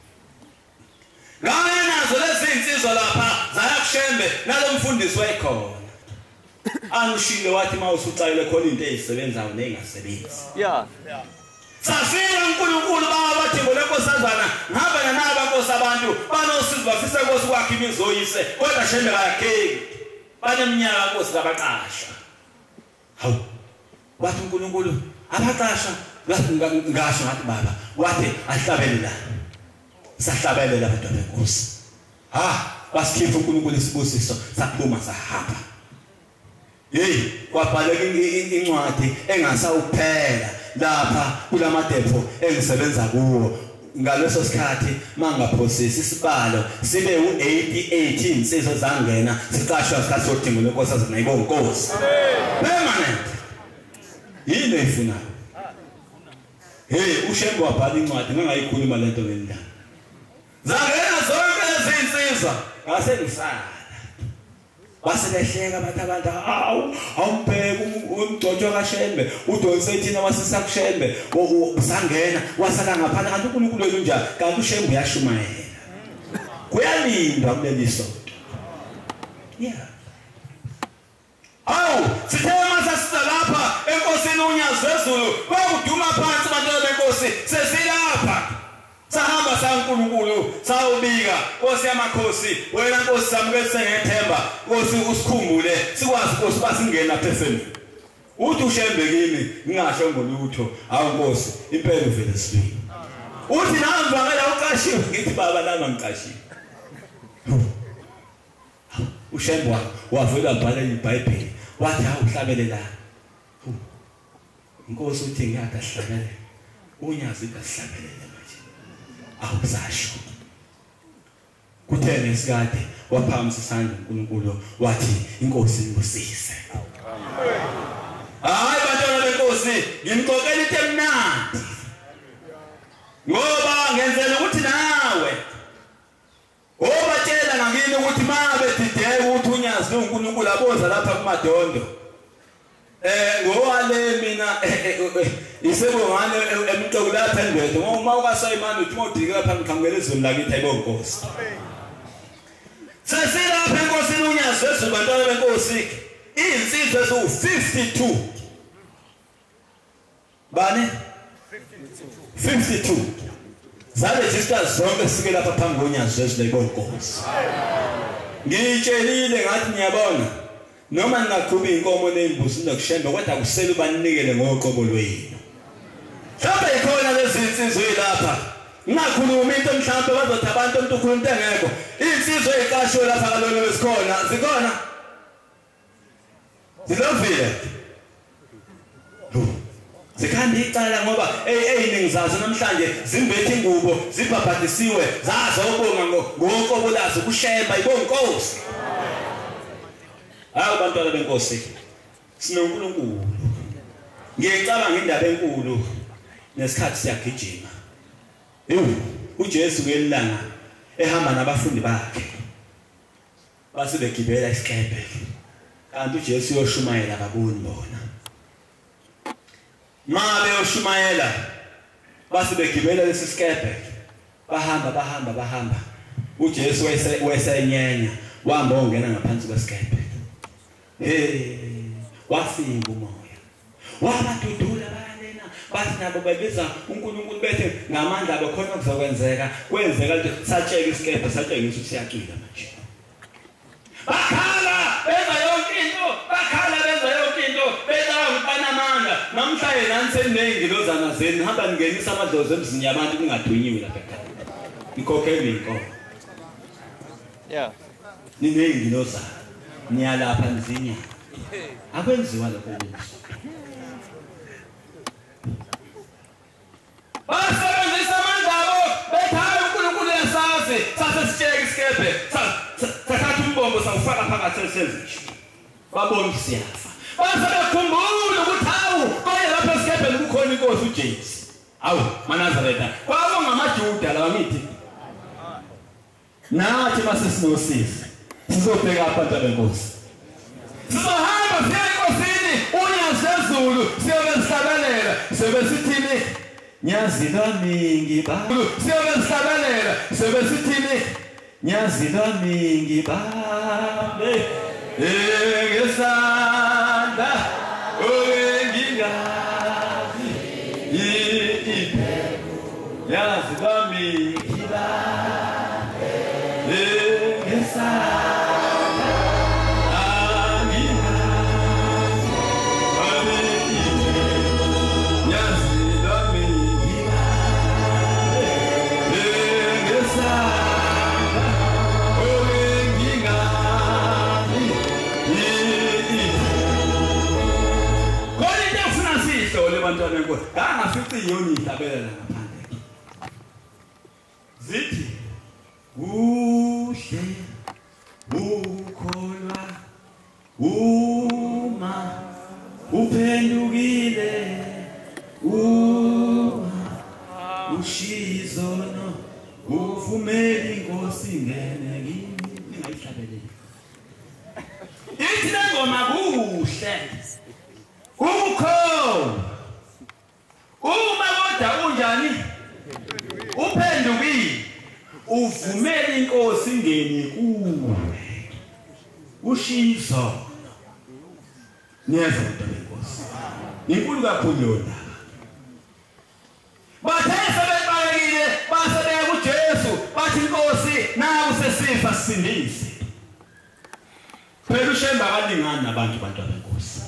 S1: Ngane nazo lezi insizwa lapha zaya kuShembe nalomfundisi wayekhona. Anishilo wathi mawusuxakile khona into ezisebenzayo nengasebenzi.
S2: Yeah.
S1: Safika uNkulunkulu baba bathi ngolenkosazana ngihamba naba nkosi abantu banosizo bafisa inkosi kwakhe imizoyise kodwa Shembe kayakheki baneminyaka nkosi kabaqashwa. Hawu wathi uNkulunkulu abaqashwa ngasho ngathi baba wathi ahlabele la sahlabelela abantwana benkosi. Ha wasikhipha uNkulunkulu isibusiso saphuma sahamba. Hey kwabhaleka incwadi engasawuphela Lapha kulamadepho engisebenza kuwo ngaleso sikhathi mangaphosisi isibalo sibe u88 insizwa zangena siqashwa isikhathi sodingo lenkosazana ayibonga inkosi. Permanent. Yini eyifunayo? Hey, uShembe wabhala incwadi ngangayikhuluma lento ngelanga. Zangena zonke lezinsizwa ngase ngisala. Base behleka bathi abantu awu awumbheka umgcotshwa kaShembe udonse thina wasisa kuShembe usangena wasala ngaphandle kanti uNkulunkulu wethu unjani kanti uShembe uyashumayela. Kuyalindwa kuleli sonto. Yeah. Awu sithe mase lapha enkosini uNyazi lwezulu kwakuduma phansi abantu benkosi sesilapha. Sahamba saNkulunkulu sawubika Nkosi yamakhosi wena Nkosi samukele ngethemba Nkosi usikhumbule sikwazi Nkosi basingena pheseni. Uthi uShembe kimi ngingasho ngolutho awu Nkosi impela uvele sibili. Uthi nami ngeke uqashiwe ngithi baba nami ngiqashiwe. uShembe wavela bhala iBhayibheli wathi awuhlabele la. Inkosi uthi ngiyada sihlabele. UNyazi uthi sihlabelele manje. Awusasho. Kuthe ngesikade waphakamisa isandla uNkulunkulu wathi inkosi ibusise. Hayi bantwana benkosi ngimxoxela into emnandi. Ngoba ngenzela ukuthi nawe obatshela ngakini ukuthi mabe dideka ukuthi uNyazi uNkulunkulu aboza lapha kumadondo. Ngowale mina isebongane emxoku lapha endwethu uma ukasayimani uthi mawudika lapha ngiqhamukela ezweni lakithi ayibonga inkosi. Sesilapha enkosini uNyazi lwezulu bantwana benkosi izinsizwa eziwu52. Bani? 52. Zarejista zonke sike lapha phambi koNyazi lwezulu ayibonga inkosi. Ngitshelile ngathi niyabona noma ningaqhuba inkomo nezimbuzi nokushembe kodwa kusele ubanikele ngoqobo lwenu. Mhlawumbe ikhona lezi insizwa lapha. Ngingakhuluma into mhlawumbe bazothi abantu umuntu ukhuluma into engekho. Insizwa eziqashwe lapha kalona besikhona, zikhona. Zilovile. Zikhanda icala ngoba eyiningi zazo namhlanje zimbethe ingubo, zibhabhadisiwe, zazobonga ngoqobo lazo kuShemba ibonga inkosi. Hawu bantwana benkosi sinoNkulunkulu. Ngiyicabanga indaba enkulu nesikhathi siyagijima. Ewu uJesu ngelanga ehamba nabafundi bakhe base begibela isikebhe kanti uJesu uyoshumayela ababoni bona. Ma beyoshumayela base begibela lesi sikebhe bahamba bahamba bahamba uJesu wayesenyenya wahamba ongena ngaphansi kwesikebhe. Hey, wafika umoya wabadudula bayalena bathi nabo babiza uNkulunkulu bethe ngamandla abo khona kuzokwenzeka kwenzeka satsheka isikebhe satshengisa ukuthi siyacwila manje. Bakhala benza yonke into, bakhala benza yonke into, benza banamandla. Namhlanje nani senengilozana zenu hamba ningenisa amadlozi emzini yabantu kungadunyiwe lapha ekhaya. Nikhokhele inkomo.
S2: Yeah.
S1: Ninengilozana. Niyalapha nzinya. Akwenziwa lokho kuso.
S3: Basebenzisa amandla abo bethi hayi uNkulunkulu uyasazi sase sitsheke isikebhe sathatha umbombo sawufaka phakathi senze
S1: Babona siyafa.
S3: Base bekhumbula ukuthi hawu konke lapha esikebheni kukhona inkosi uJesu.
S1: Hawu maNazaretha kwakungamaJuda lawa ngithi. Nathi mase sinosisi sizobheka abantu benkosi.
S3: Sizohamba siye enkosini uNyazi lwezulu siyobe sihlabelela siyobe sithini
S1: Nyazi lwami ngibambe
S3: siyobe sihlabelela siyobe sithini
S1: Nyazi lwami ngibambe ngesandla oengingazi iphepho Nyazi lwami ngibambe ngesandla angingazi iphepho Nyazi lwami ngibambe ngesandla oengingazi iphepho
S3: Khona into efuna sihlole bantwana benkosi. Zithi kuhle ukholwa uma uphendukile uma ushizono uvumele inkosi ingene kimi. Ningayihlabeleli. Ithi lengoma kuhle ukukholwa uma kodwa unjani uphendukile uvumele inkosi ingene kuwe ushizo. Niyezwa abantu benkosi, inkulu kakhulu leyo ndaba. Bathe sebebalekile base beya kuJesu bathi inkosi naku sesifa sisindise. Phela uShembe akalingani nabantu benkosi.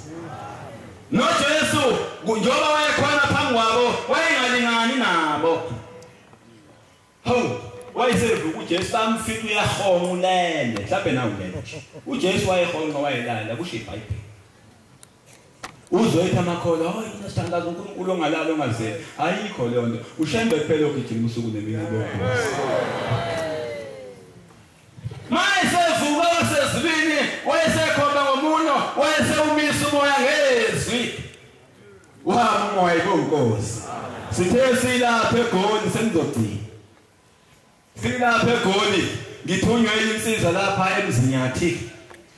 S3: NoJesu njengoba wayekhona phambi kwabo wayengalingani nabo. Hawu, wayesevuka uJesu bamfika uyahonga ulele. Mhlawumbe nawe ulele. uJesu wayehonga wayelala kusho iBhayibheli. Uzoyitha amakholwa, hayi sithandaza uNkulunkulu ongalala ongazeli. Ayikho leyo nto. uShembe kuphela ogijima usuku nemini bonke. Mayesevuka wasezulwini wayesekhomba ngomuno wayesewumisa umoya ngezwi. Waba umoya bonkosi. Sithe silapha eGoli senizogcina. Silapha eGoli ngithunywe insizwa lapha eMzinyathi.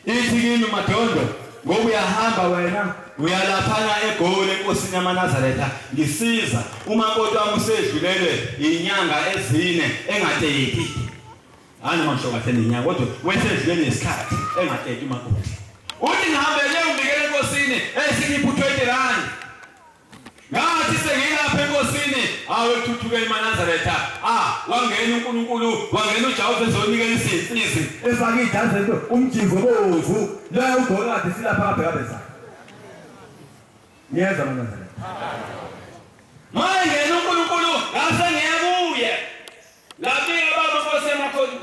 S3: Ithi kimi Madondo ngoba uyahamba wena uyalaphana eGoli enkosini yamaNazaretha ngisiza umakoti wami usedlulele inyanga ezine engateki. Hayi noma ngisho kahle nenyanga kodwa wesedlulele nesikhathi engateki umakoti. Uthi ngihambele ngibikele enkosini esingipha 20 rand. Ngathi sengilapha enkosini awe thuthuke eManazaretha. Wangena uNkulunkulu wangena uJehova ezonikela izinsizi
S4: efaka ijazi umjingo bovu la ugolade silapha kabhekabeza. Niyeza Manazaretha.
S3: Mangena uNkulunkulu ngase ngiyabuye. Lafika baba Nkosi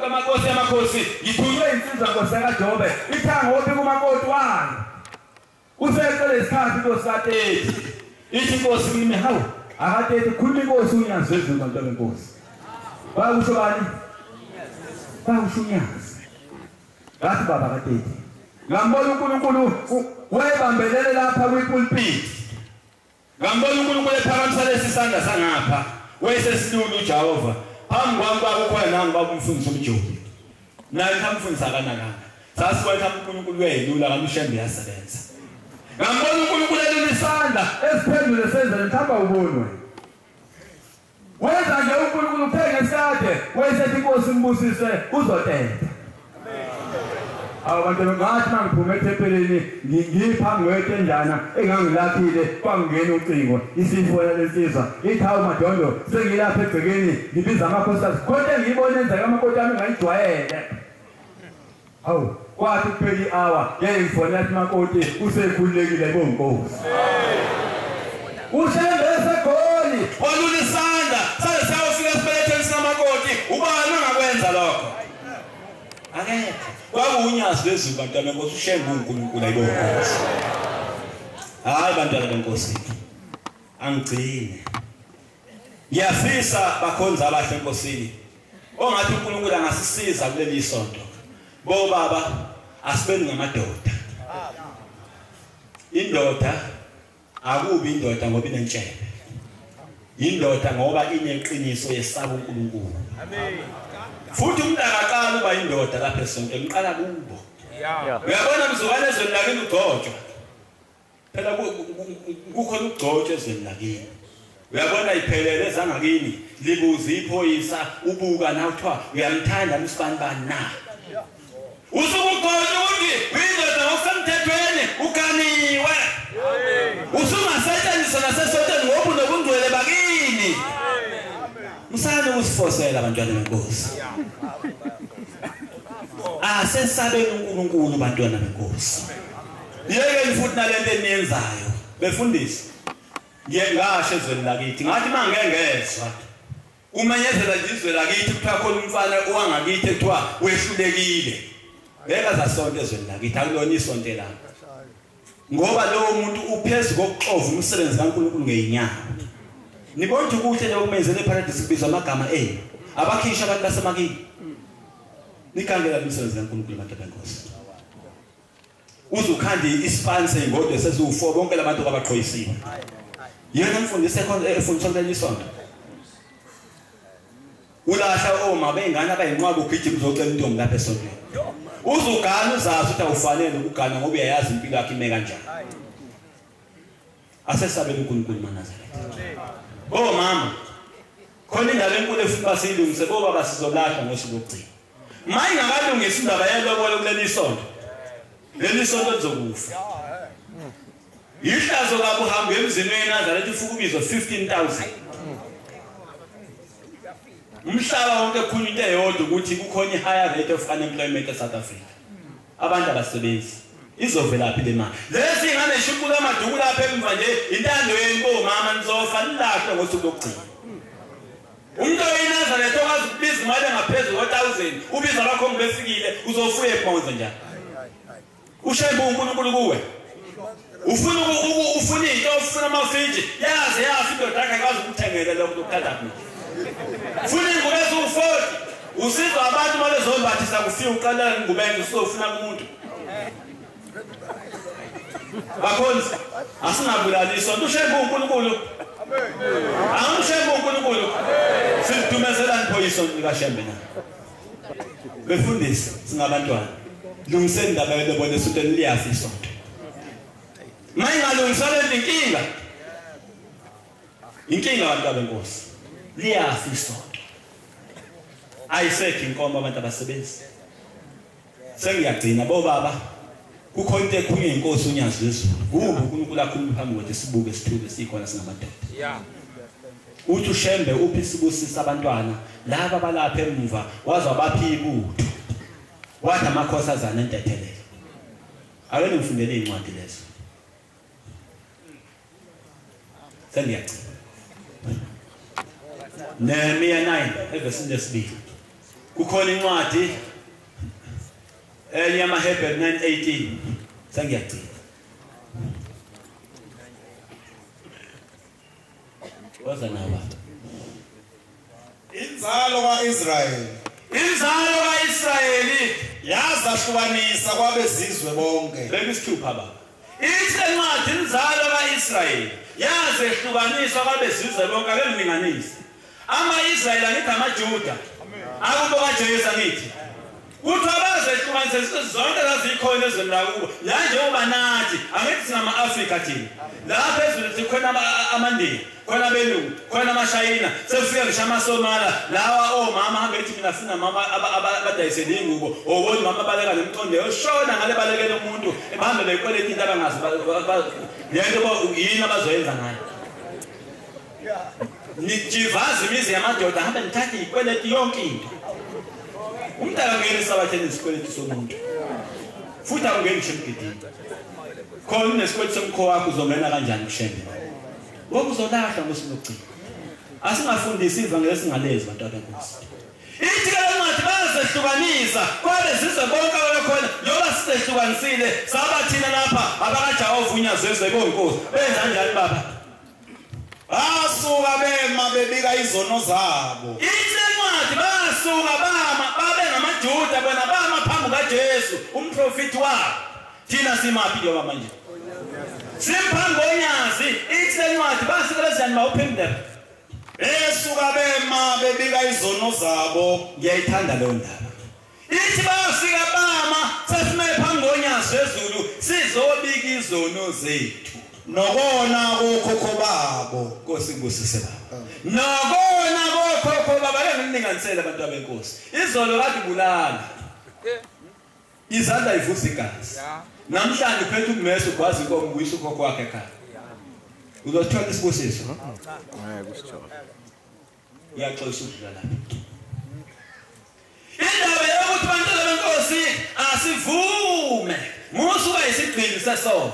S3: amakhosi amakhosi ngithunywe
S4: insizwa Nkosi kaJobe ithango othi kumakoti wayo. Usecele isikhathi Nkosi ka-30.
S3: Ithi inkosi kimi hawu
S4: akateti khuluma inkosi unyazi wezulu bantu benkosi. Bakusho bani? Bakusho unyazi. Ngathi baba ka-30. Ngambona uNkulunkulu wayebambelele lapha kwipulpit.
S3: Ngambona uNkulunkulu ephakamisa lesi sandla sangapha wayesesilula uJehova. Phambi kwami kwakukhona nangu baba umfundisi umJobi. Naye ngamfundisa kanakana. Sasibona uNkulunkulu uyayilula kaMshembe yasebenza. Ngambona uNkulunkulu elula isandla
S4: esiphendule senze mhlawumbe uboni wena. Wenza nje uNkulunkulu kuphela ngesikade wayesethi inkosi imbusise uzotenda. Abantu ngathi mangiphume ethempelini ngiphambi kwetenjana engangilakhile kwangena ucingo isifo lensizwa ithi hawu Madondo sengilapha egcekeni ngibiza amakhosikazi kodwa ngiyibona enzeka amakoti ami ngayijwayele. Hawu kwathi kuphela i-hour yayingifonela athi makoti usekhululekile bonkosi.
S3: uShembe eseGoli walula isandla saze sayofika esibelethweni sikamakoti. Ubani ongakwenza lokho? Akekho. Kwakuwunyazi lwezulu bantwana benkosi. uShembe uNkulunkulu ayibonkosi. Hayi bantwana benkosi angigcine. Ngiyafisa bakhonza abahle enkosini ongathi uNkulunkulu angasisiza kuleli sonto. Bo baba asibeni ngamadoda. Indoda akubi indoda ngoba inentshebe. Indoda ngoba ineqiniso yesaba uNkulunkulu.
S2: Amen.
S3: Futhi umuntu akaqala uba indoda lapha esontweni uqala kubo. Uyabona mzukwane ezweni lakini ugcotshwa. Phela kukhona ukugcotshwa ezweni lakini. Uyabona iphelele ezangakini libuza iphoyisa ubuka na kuthiwa uyamthanda umsibani bani na. Usukugcotshwa ukuthi uyindoda ngokusemthethweni uganiwe. Usungasetshenziswa nasesontweni ngoba unobungcwele bakini. Musani ukusifosela bantwana benkosi. Asesabeni uNkulunkulu bantwana benkosi. Yekeni futhi nalento eniyenzayo befundisi. Ngiye ngasho ezweni lakithi ngathi mangengezwa umenyezela nje izwe lakithi kuthiwa khona umfana owangakithi kuthiwa wehlulekile. Ngeke azasonto ezweni lakithi akulona isonto lami. Ngoba lowo muntu uphezu kokuxova umsebenzi kaNkulunkulu ngeenyawo. Nibona ukuthi kuhle nje ukumenzela eParadise kubizwa amagama enu. Abakhisha abantu basemakini. Nikangela imisebenzi kaNkulunkulu abantu benkosi. Uzukhandi ispanse ingodo seziwu4 bonke labantu abaqhoyisiwe. Yena umfundisi efundiswa kuleli sonto. Ulahla oma bengane abayinqwaba ugijima uzocela intombi lapha esontweni. Uzugana uzazi ukuthi awufanele ukugana ngoba uyayazi impilo yakhe ime kanjani. Asesabele uNkulunkulu maNazaretha. Oh mama, khona indaba enkulu efuna basiyilungise bobaba sizolahla ngosuku lokugcina. Mayingakalungisi indaba yelobolo kuleli sonto. Leli sonto lizokufa. Ihlazo kabi uhambe emzini weNazaretha ufuka ubizwa 15,000. Umhlaba wonke khona into eyodwa ukuthi kukhona i-higher rate of unemployment eSouth Africa. Abantu abasebenzi. Izovelaphi le mali? Lezi ngane shukula amaduku lapha emva nje intando yenu bomama nizofa nilahlwe ngosuku lokugcina. Umuntu oyiNazaretha okwazi ukubiza imali engaphezulu kwe-1000 ubiza abakhongi befikile uzofuya ephonze njani? Ushembe uNkulunkulu kuwe. Ufuna ufuna into ufuna amafriji yaze yafa indoda yakhe akwazi ukuthengela lokho lokuthatha kuphi. Ufuna ingubo eziwu-40 usizwa abantu balezombathisa kufika uqala ingubo enye usofuna kumuntu. Bakhonzi asingabulali isonto ushembe uNkulunkulu. Angushembe uNkulunkulu. Sidumezelani pho isonto likaShembe na? Befundisi singabantwana. Lungiseni indaba yelobolo esontweni liyafa isonto. Mayingalungiswa le inkinga. Inkinga abantu abenkosi. Liyafa isonto. Ayisekho inkomo abantu abasebenzi. Sengiyagcina bobaba. Kukhona into ekhulunywa inkosi uNyazi lwezulu. Kubi uNkulunkulu akhuluma phambi kwethu sibuke sithule sikhona singamadoda.
S2: Yeah.
S3: Uthi uShembe uphi isibusisa abantwana laba balapha emuva waze wabapha ibutho. Wathi amakhosazana entethelelo. Ake ngifundele incwadi lezo. Sengiyagcina. Nehemiya 9 evesini lesibili. Kukhona incwadi enye yamaHebheru 9:18. Sengiyagcina. Waza nawa.
S5: Inzalo kaIsrayeli.
S3: Inzalo kaIsrayeli
S5: yazahlukanisa kwabezizwe bonke.
S3: Beka isithupha baba. Ithi lencwadi inzalo kaIsrayeli yazehlukaniswa kwabezizwe bonke ake ngilinganise. AmaIsrayeli angithi amaJuda. Akubo kaJesu angithi. Uthi abazehlukanisa zonke zazikhona ezweni lakubo. La njengoba nathi angithi singama-Afrika thina. La phezulu sikhona amaNdiya, khona abelungu, khona amaShayina, sefika ngisho amaSomala lawa omama hambe ethi mina funa mama abadayisele ingubo, obona mama baleka nemcondo yoshona ngale balekela umuntu, bahambe bekweleta into abangazi lento yini abazoyenza ngayo. Nijivaza imizi yamadoda hambe nithathe ikweleti yonke into. Umuntu akangeni esabatheni isikweletu somuntu. Futhi akungeni ngisho emgidini. Khona unesikweletu somkhowa wakho uzongena kanjani kuShembe? Ngoba uzolahla ngosuku lokugcina. Asingafundisi ivangeli esingalezi bantu abenkosi. Ithi ke lencwadi bazehlukanisa kwabezizwe bonke ababekhona njengoba sizehlukanisile saba thina lapha abakaJehova uNyazi lwezulu bonkosi. Benza kanjani baba?
S5: Basuka bema bebika izono zabo.
S3: Ithi lencwadi basuka bama babe ngamaJuda bona bama phambi kaJesu umprofiti wabo. Thina simaphi njengoba manje? Simphambi konyazi. Ithi lencwadi basuka bezani bawuphendula.
S5: Besuka bema bebika izono zabo.
S3: Ngiyayithanda leyo ndaba. Ithi bafika bama sesime phambi konyazi lwezulu sizobika izono zethu.
S5: Nokona kokhokho babo.
S3: Nkosi ngibusise baba. Nokona kokhokho baba ake ngilinganisele abantu abenkosi. Izolo kade bulala. Izandla ivusa igazi. Namhlanje uphethe ummese ugwaza inkomo ubuyisa ukhokho wakhe ekhaya. Uzothola isibusiso.
S2: Ngeke usithole.
S3: Iyaxolisa ukudlula lapha. Indaba yokuthi bantwana benkosi asivume. Musuka isigqili sesono.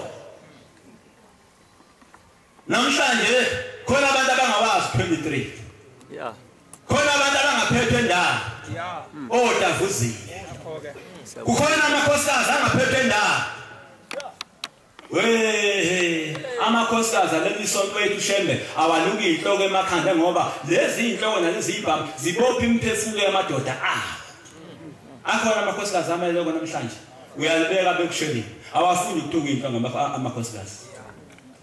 S3: Namhlanje khona abantu abangawazi 23.
S2: Yeah.
S3: Khona abantu abangaphethwe ndawo.
S2: Yeah.
S3: Odavuzile. Kukhona amakhosikazi angaphethwe ndawo. Hey, amakhosikazi aleli sonto wethu Shembe awaluki inhloko emakhanda ngoba lezi inhloko nalezi ibhamu zibopha imiphefumulo yamadoda. Akhona amakhosikazi ameloko namhlanje. Uyalibeka bekushelini. Awafuni ukutuka inhloko amakhosikazi.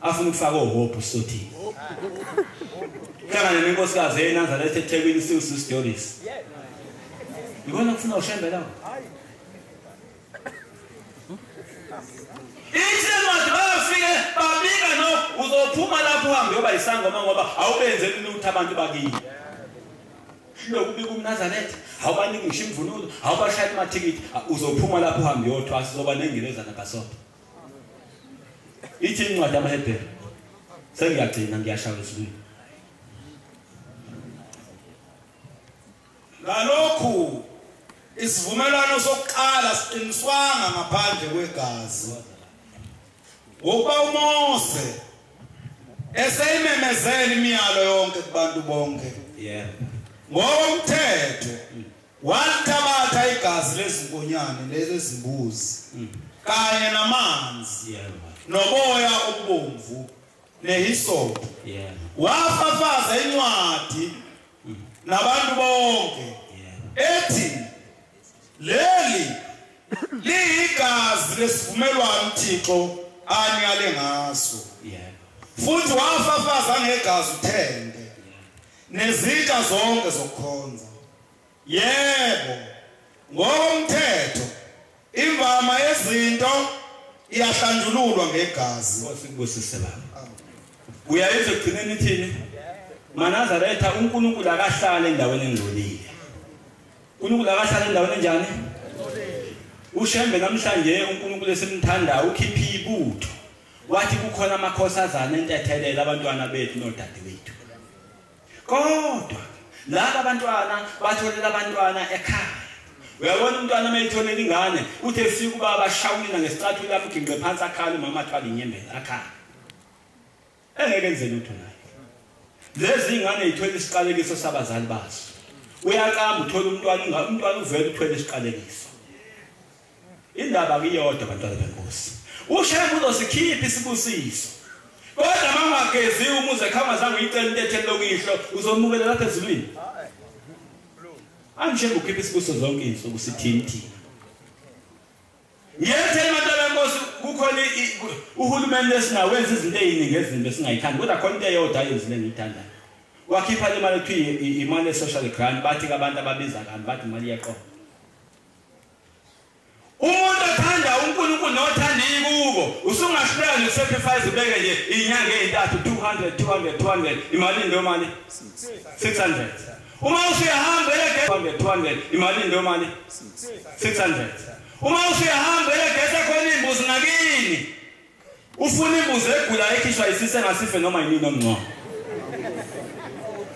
S3: Afuna ukufaka ohophu sothi. Hlangana nenkosikazi eNazaretha eThekwini siwusis Doris. Ibona kufuna uShembe lawo. Ithi bayafike babika no uzophuma lapho uhambe yoba isangoma ngoba awubenzeli lutho abantu bakini. Lokubika umNazaretha awubaniki ngisho imvunulo, awubashaya amathikithi, uzophuma lapho uhambe yothwasa uzoba nengelezana basopha. Ithi incwadi yamaHebheru. Sengiyagcina ngiyashaya ezulwini.
S5: Ngalokhu isivumelwano sokuqala siqiniswanga ngaphandle kwegazi. Ngokuba uMose eseyimemezela imiyalo yonke kubantu bonke.
S3: Yebo.
S5: Ngokomthetho walithabatha igazi lezinkonyane lezimbuzi kanye namanzi noboya obubomvu nehisophu.
S3: Yebo.
S5: Wafafaza incwadi nabantu bonke ethi leli liyigazi lesivumelwano uThixo aniyale ngaso.
S3: Yebo.
S5: Futhi wafafaza ngegazi uthende nezitsha zonke zokukhonza. Yebo, ngokomthetho imvama yezinto iyahlanjululwa ngegazi.
S3: Nkosi kubusise baba. Uyayizwa ekugcineni ithini? MaNazaretha uNkulunkulu akahlala endaweni engcolile. uNkulunkulu akahlala endaweni enjani? uShembe namhlanje uNkulunkulu esimthandayo ukhipha ibutho. Wathi kukhona amakhosazana entethelela abantwana bethu nodadewethu. Kodwa laba abantwana batholela abantwana ekhaya. Uyabona umntwana mayitholela ingane uthi efika ubaba ashawulina ngesicathulo lapho ginqe phansi akhala umama athwala inyembezi akhala. Engeke enze lutho naye. Lezi ingane zithola isiqalekiso sabazali bazo. Uyaqamba uthola umntwana umntwana uvela uthwele isiqalekiso. Indaba kuyodwa bantwana benkosi. uShembe uzosikhipha isibusiso. Kodwa mangageziwe umuze ekhaya zange uyicela into etheni lokuyihlo uzomukela lapha ezulwini. Angishembe ukhipha isibusiso zonke izinsuku sithini thina. Ngiyethemba bantwana benkosi kukhona uhulumeni lesinawenza izinto eziningi ezinto esingayithandi kodwa khona into eyodwa ayenzile engiyithandayo. Wakhipha le mali ekuthiwa imali ye-social grant bathi abantu ababiza kani bathi imali iyaqoqa. Umuntu othanda uNkulunkulu nothanda ikubo usungahluleka nokusacrifice ubeke nje inyanga ezintathu 200 200 200 imali ndo mali 600. Uma usuyahamba elegesi 200 200 imali ndo mali 600. Uma usuyahamba elegesi khona imbuzi nakini ufuna imbuzi egula ekhishwa isise ngasife noma yini nomngcono.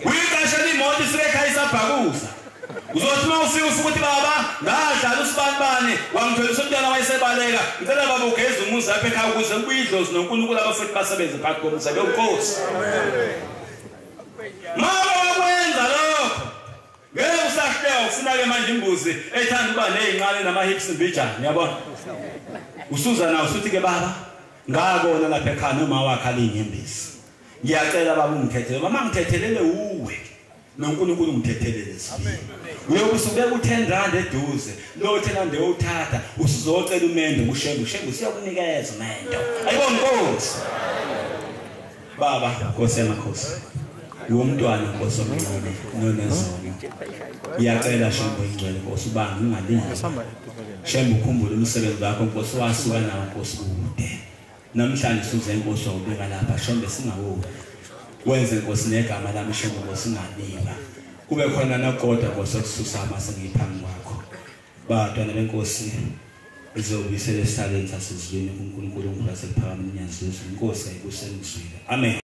S3: Uyikashela imoto isuke ekhaya isabhakuza. Uzothi uma ufika ukuthi baba ngadlala usibanibani wangitholisa umntwana wayesebaleka ngicela baba ugeze umuzi apha ekhaya ukuze kuyidlozi noNkulunkulu abafuthi basebenze phakathi komuzi benkosi. Mama wakwenza lokho ngeke usahleka ufuna ke manje imbuzi ethanda uba nezinqane nama hips mbijana uyabona. Usuza nawo usuthi ke baba ngakona lapha ekhaya noma wakhala inyembezi. Ngiyacela baba ungithethelele mama ngithethelele uwe noNkulunkulu ngithethelele. Amen. Uyokusubeka u10 rand eduze lo 10 rand uyothatha usuzocela umendo kuShembe uShembe usiyakunikeza umendo. Ayibo Nkosi. Baba Nkosi yamakhosi. Uwomntwana Nkosi omncane nonezono. Ngiyacela Shembe ingcwele Nkosi uba ngingalindi. Shembe ukhumbule umsebenzi wakho Nkosi wasuka nawo Nkosi kude. Namhlanje suze inkosi wawubeka lapha Shembe singawuwe. Wenze Nkosi negama lami Shembe Nkosi ngaliwa. Kube khona nakodwa Nkosi okususa amase ngiphambi kwakho. Bantwana benkosi izobuyisela esihlalweni sasezulwini kuNkulunkulu ongulaseliphakameni nyazi lwezulu. Inkosi ayibuse nizwile. Amen.